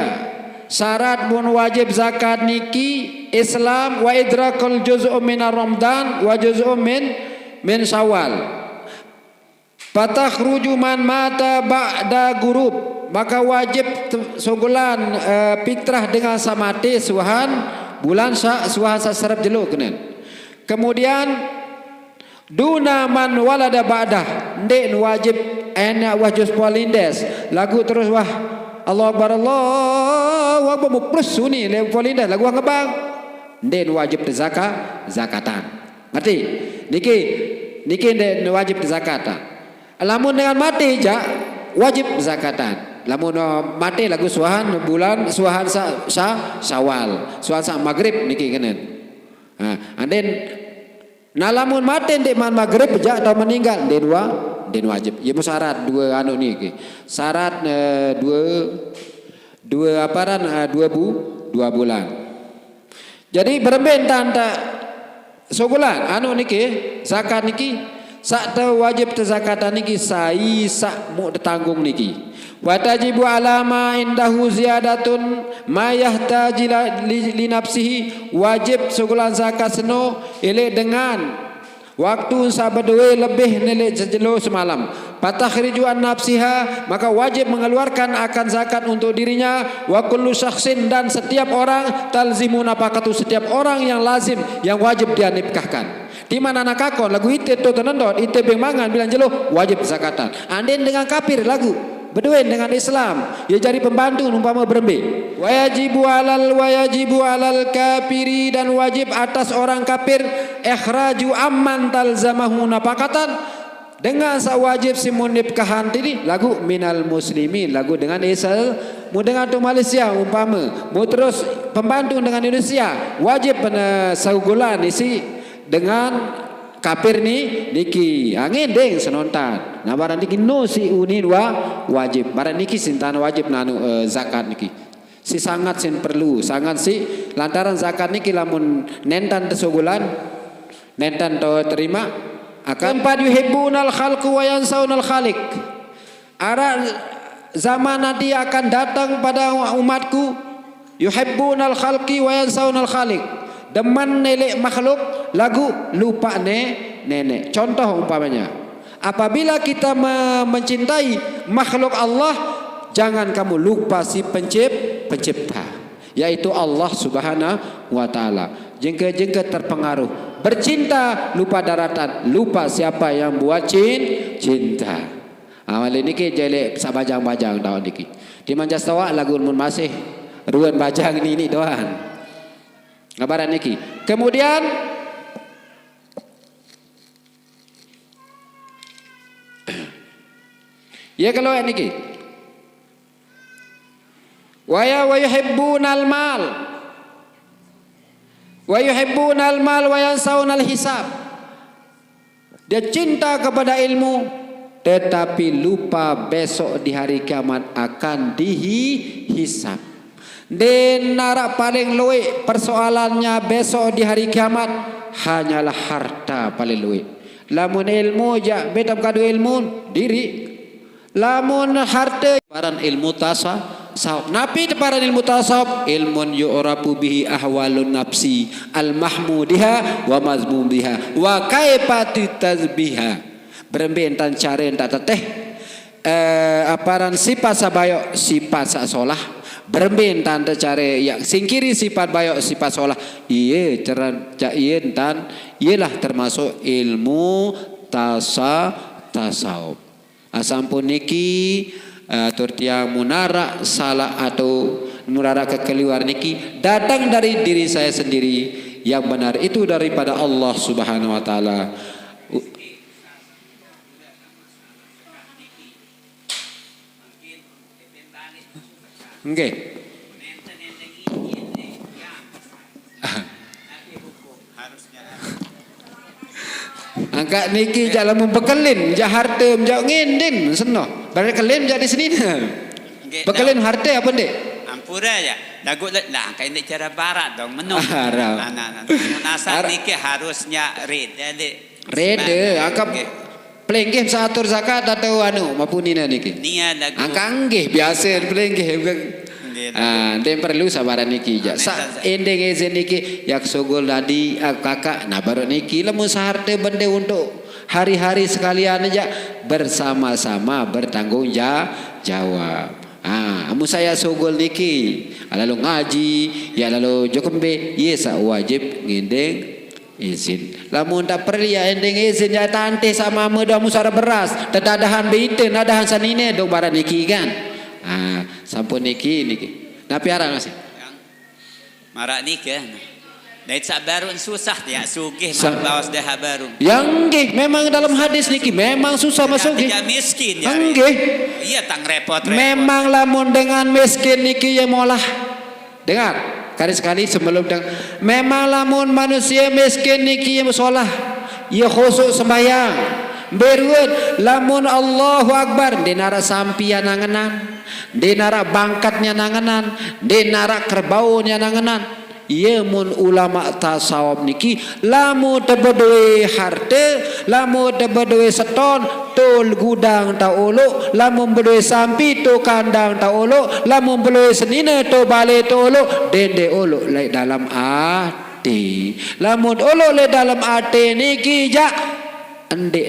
syarat mun wajib zakat niki Islam wa idrakul juz'u min Ramadan wa juz'u min min Syawal. Fatakhruju man mata ba'da gurub, maka wajib sogolan eh, fitrah dengan samate suhan bulan sa suhan sa serep jelo kenen. Kemudian duna man walada ba'da, ndik wajib ena wah jus polindes lagu terus wah Allahu Akbar Allahu Akbar muprus suni le polindes lagu wah ngebang, ndik wajib tezaka zakatan. Ngerti? Niki niki nde wajib zakat. Lamun dengan mati ja wajib zakatan. Lamun eh, mati lagu suahan bulan suahan sa, sa Syawal, suahan sa maghrib niki kenen. Nah, anden nah lamun mati ndik man maghrib ja atau meninggal ndik wa ndik wajib. Ya syarat dua anu niki. Syarat eh, dua dua aparan eh, dua bu dua bulan. Jadi berembe entan tak sogolan anu niki zakat niki sak te wajib tezakatan niki sai sak mu tetanggung niki. Wa tajibu ala ma indahu ziyadatun ma yahtaji li, li nafsihi, wajib sogolan zakat seno elek dengan waktu sa bedoe lebih nelek sejelo semalam. Patah riju an nafsiha, maka wajib mengeluarkan akan zakat untuk dirinya, wa kullu syakhsin, dan setiap orang, talzimu nafaqatu, setiap orang yang lazim, yang wajib dia nafkahkan. Di mana anak kakon lagu ite tu tenendot, ite beng mangan bilang jelo wajib zakatan. Anden dengan kafir lagu, beduen dengan Islam, ia jadi pembantu umpama berembe. Wayajibu alal wayajibu alal kafiri, dan wajib atas orang kafir ikhraju amman talzamahu nafaqatan, dengan sak wajib si munib kahan tini lagu minal muslimin lagu dengan Israel mu dengan tu Malaysia umpama mu terus pembantu dengan Indonesia wajib pena saugulan isi dengan kafir ni niki angin ding senontan. Nah barang niki no si unin wa wajib barang niki sintan wajib nanu eh, zakat niki. Si sangat sin perlu, sangat si lantaran zakat niki lamun nentan tesugulan, nentan to terima akan. Empat yuhibbunal khalqu wa yansaunal khaliq. Arak zaman nanti akan datang pada umatku yuhibbunal khalqi wa yansaunal khaliq. Demen nelek makhluk lagu lupa ne nenek. Contoh umpamanya, apabila kita me- mencintai makhluk Allah, jangan kamu lupa si pencip pencipta. yaitu Allah Subhanahu wa Ta'ala. Jengke-jengke terpengaruh, bercinta lupa daratan, lupa siapa yang buat cin cinta. Awal niki jelek sabajang-bajang daun niki. Di Manjastawa lagu mun masih ruan bajang nini doan. Ngabaran niki. Kemudian ya kalau niki. Waya wa yuhibbunal mal. Wa yuhibbunal mal wa yansaunal hisab. Dia cinta kepada ilmu, tetapi lupa besok di hari kiamat akan dihisab. Denara paling luik persoalannya besok di hari kiamat hanyalah harta paling luik. Lamun ilmu jak betam kadu ilmu diri. Lamun harta paran ilmu tasawuf. Napi paran ilmu tasawuf? Ilmun yu'rafu bihi ahwalun nafsi al-mahmudiha wa mazmudiha wa kaifa tazbiha. Berembe entan care entak teteh eh, aparan sifat sabayok sifat sak solah. Berembe entan tecare yak singkiri sifat bayok sifat solah. Iye ceran cak iye entan iyelah termasuk ilmu tasa tasawuf. Asampun niki eh, atur tiang munarak salah atau munarak kekeliwar niki datang dari diri saya sendiri, yang benar itu daripada Allah Subhanahu wa Ta'ala. Nggih. Angkat niki jak lamun bekelin, jak harta, jak ngendin seno. Bekelin jak di sini. Bekelin harta apa ndik? Ampura ya. Lagu lah angkat ini cara barat dong menu. Nah, nah, nah. Nasa niki harusnya red ya ndik. Reda angka pelenggih satur zakat atau anu mapunina niki. Nia lagu. Angka nggih biasa pelenggih. Ah, ndek perlu sabaran niki ja. Sa endeng ezen niki yak sogol dadi ah, kakak nah baru niki lamun saharte bende untuk hari-hari sekalian aja bersama-sama bertanggung ja jawab. Ah, amun saya sogol niki, lalu ngaji, ya lalu jokembe, ye sa wajib ngendeng izin. Lamun tak perlu ya endeng izin ya tante sama medo amun sara beras, tetadahan beite, nadahan sanine dong barat niki kan. Ah, sampun niki niki. Napi arang masih? Marak niki. Dait sak barun susah ya sugih baos dah barun. Ya nggih, memang dalam hadis niki memang susah masuk nggih. Tidak miskin ya. Nggih. Iya tang repot-repot. Memang lamun dengan miskin niki ya molah. Dengar, kali sekali sebelum deng memang lamun manusia miskin niki ya musolah, ya khusuk sembahyang. Berut lamun Allahu Akbar denara sampian angenan. Nde narak bangkatnya nangenan, nde narak kerbaunya nangenan. Ye mun ulama tasawuf niki lamun tebedoe harte, lamun tebedoe seton, to gudang ta olok, lamun bedoe sampi to kandang ta olok, lamun bedoe senine to bale to olok, dende olok le dalam ate. Lamun olok le dalam ate niki jak nde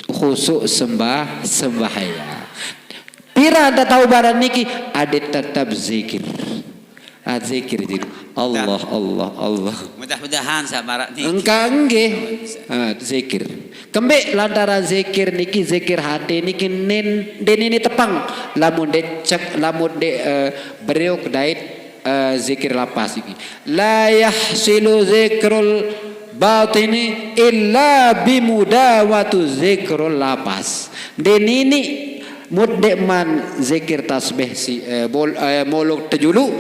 khusuk sembah sembahyang. Pira anda tahu barang niki? Ada tetap zikir. Ah, zikir, zikir. Allah, Allah, Allah. Mudah-mudahan sabarat niki. Engka nggih. Ah, zikir. Kembik lantaran zikir niki, zikir hati niki nin denini tepang. Lamun dek cek, lamun dek eh, beriuk dait eh, zikir lapas iki. La yahsilu zikrul batini illa bimudawatu zikrul lapas. Denini mut dek man zikir tasbih si eh, bol, eh, molok tejulu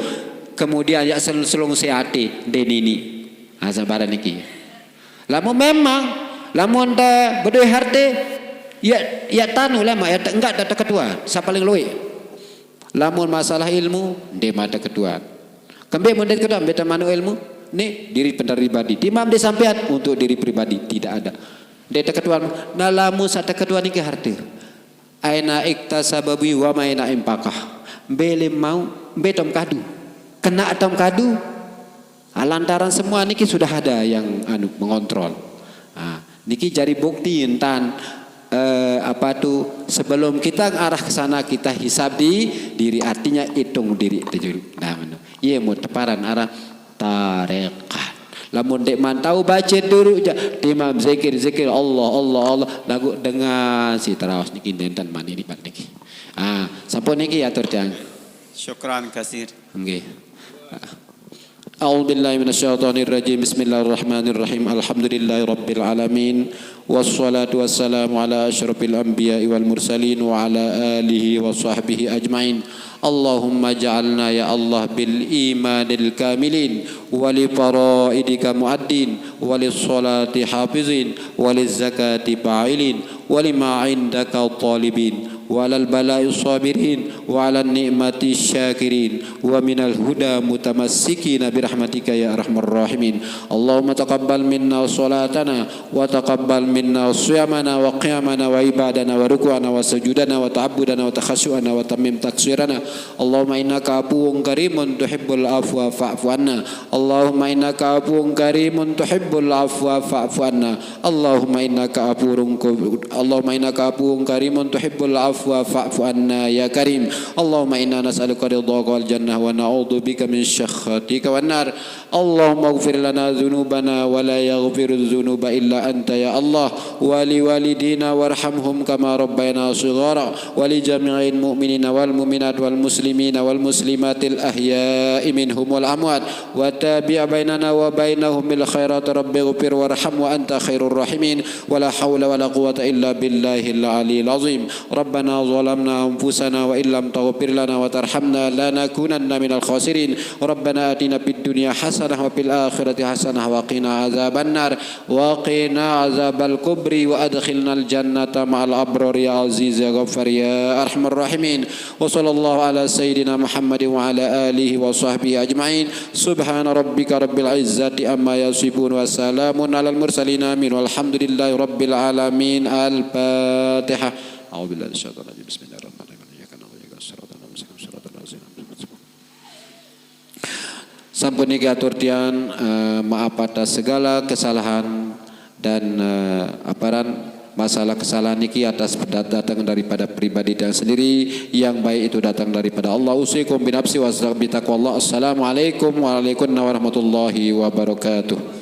kemudian ya selung si ati denini. Asa barang niki. Lamun memang lamun da bedoi harte ya ya tanu lama ya enggak da ketua sa paling luik. Lamun masalah ilmu, nde mata ketuan. Kembe mun nde ketuan, beta manu ilmu, ni diri pribadi. Di mam disampean untuk diri pribadi, tidak ada. Nde ketuan, nah lamun sa ketuan niki harte. Aina iktasababi wa maina impakah. Bele mau, betom kadu. Kena atom kadu. Ah, lantaran semua niki sudah ada yang anu mengontrol. Ah, niki jari bukti entan eh, apa tu sebelum kita arah ke sana kita hisab di diri artinya hitung diri itu dulu. Nah, mana? Iye mut paran aran tarekat. Lamun dek mantau baca dulu ja, timam zikir, zikir, Allah, Allah, Allah, lagu dengan si tarawas niki denten mani lipat niki. Ah, sampun niki atur tiang. Syukran kasir. Nggih. أعوذ بالله من الشيطان الرجيم. بسم الله الرحمن الرحيم. الحمد لله رب العالمين. والصلاة والسلام على أشرف الأنبياء والمرسلين وعلى آله وصحبه أجمعين. اللهم اجعلنا يا الله بالإيمان الكاملين ولفرائضك مؤدين وللصلاة حافظين وللزكاة فاعلين ولما عندك طالبين وعلى البلاء الصابرين وعلى النعمة الشاكرين ومن الهدى متمسكين برحمتك يا أرحم الراحمين. اللهم تقبل منا صلاتنا وتقبل منا صيامنا وقيامنا وعبادنا وركوعنا وسجودنا وتعبدنا وتخشعنا وتمم تقصيرنا. اللهم إنك عفو كريم تحب العفو فاعف عنا. اللهم إنك عفو كريم تحب العفو فاعف عنا. اللهم إنك عفو ك-، اللهم إنك عفو كريم تحب العفو فاعف عنا يا كريم. اللهم إنا نسألك رضاك والجنة ونعوذ بك من سخطك والنار. اللهم اغفر لنا ذنوبنا ولا يغفر الذنوب إلا أنت يا الله، ولوالدينا وارحمهم كما ربينا صغارا، ولجميع المؤمنين والمؤمنات والمسلمين والمسلمات الأحياء منهم والأموات، وتابع بيننا وبينهم بالخيرات، رب اغفر وارحم وأنت خير الراحمين، ولا حول ولا قوة إلا بالله العلي العظيم. ربنا ظلمنا أنفسنا وإن لم تغفر لنا وترحمنا لنكونن من الخاسرين. ربنا آتنا في الدنيا حسنة وفي الآخرة حسنة وقنا عذاب النار. وقنا عذاب القبر وأدخلنا الجنة مع الأبرار يا عزيز يا غفار يا أرحم الراحمين. وصلى الله على سيدنا محمد وعلى آله وصحبه أجمعين. سبحان ربك رب العزة عما يصفون وسلام على المرسلين آمين والحمد لله رب العالمين. الفاتحة. أعوذ بالله من الشيطان الرجيم. بسم الله الرحمن الرحيم. إياك نعبد وإياك نستعين. صراط الذين أنعمت عليهم. Sampun niki atur tiang, eh, maaf atas segala kesalahan dan, eh, aparan masalah kesalahan niki atas dat-, datang daripada pribadi tiang sendiri, yang baik itu datang daripada Allah. Usikum binafsi wa bitaqwallah. Assalamualaikum warahmatullahi wabarakatuh.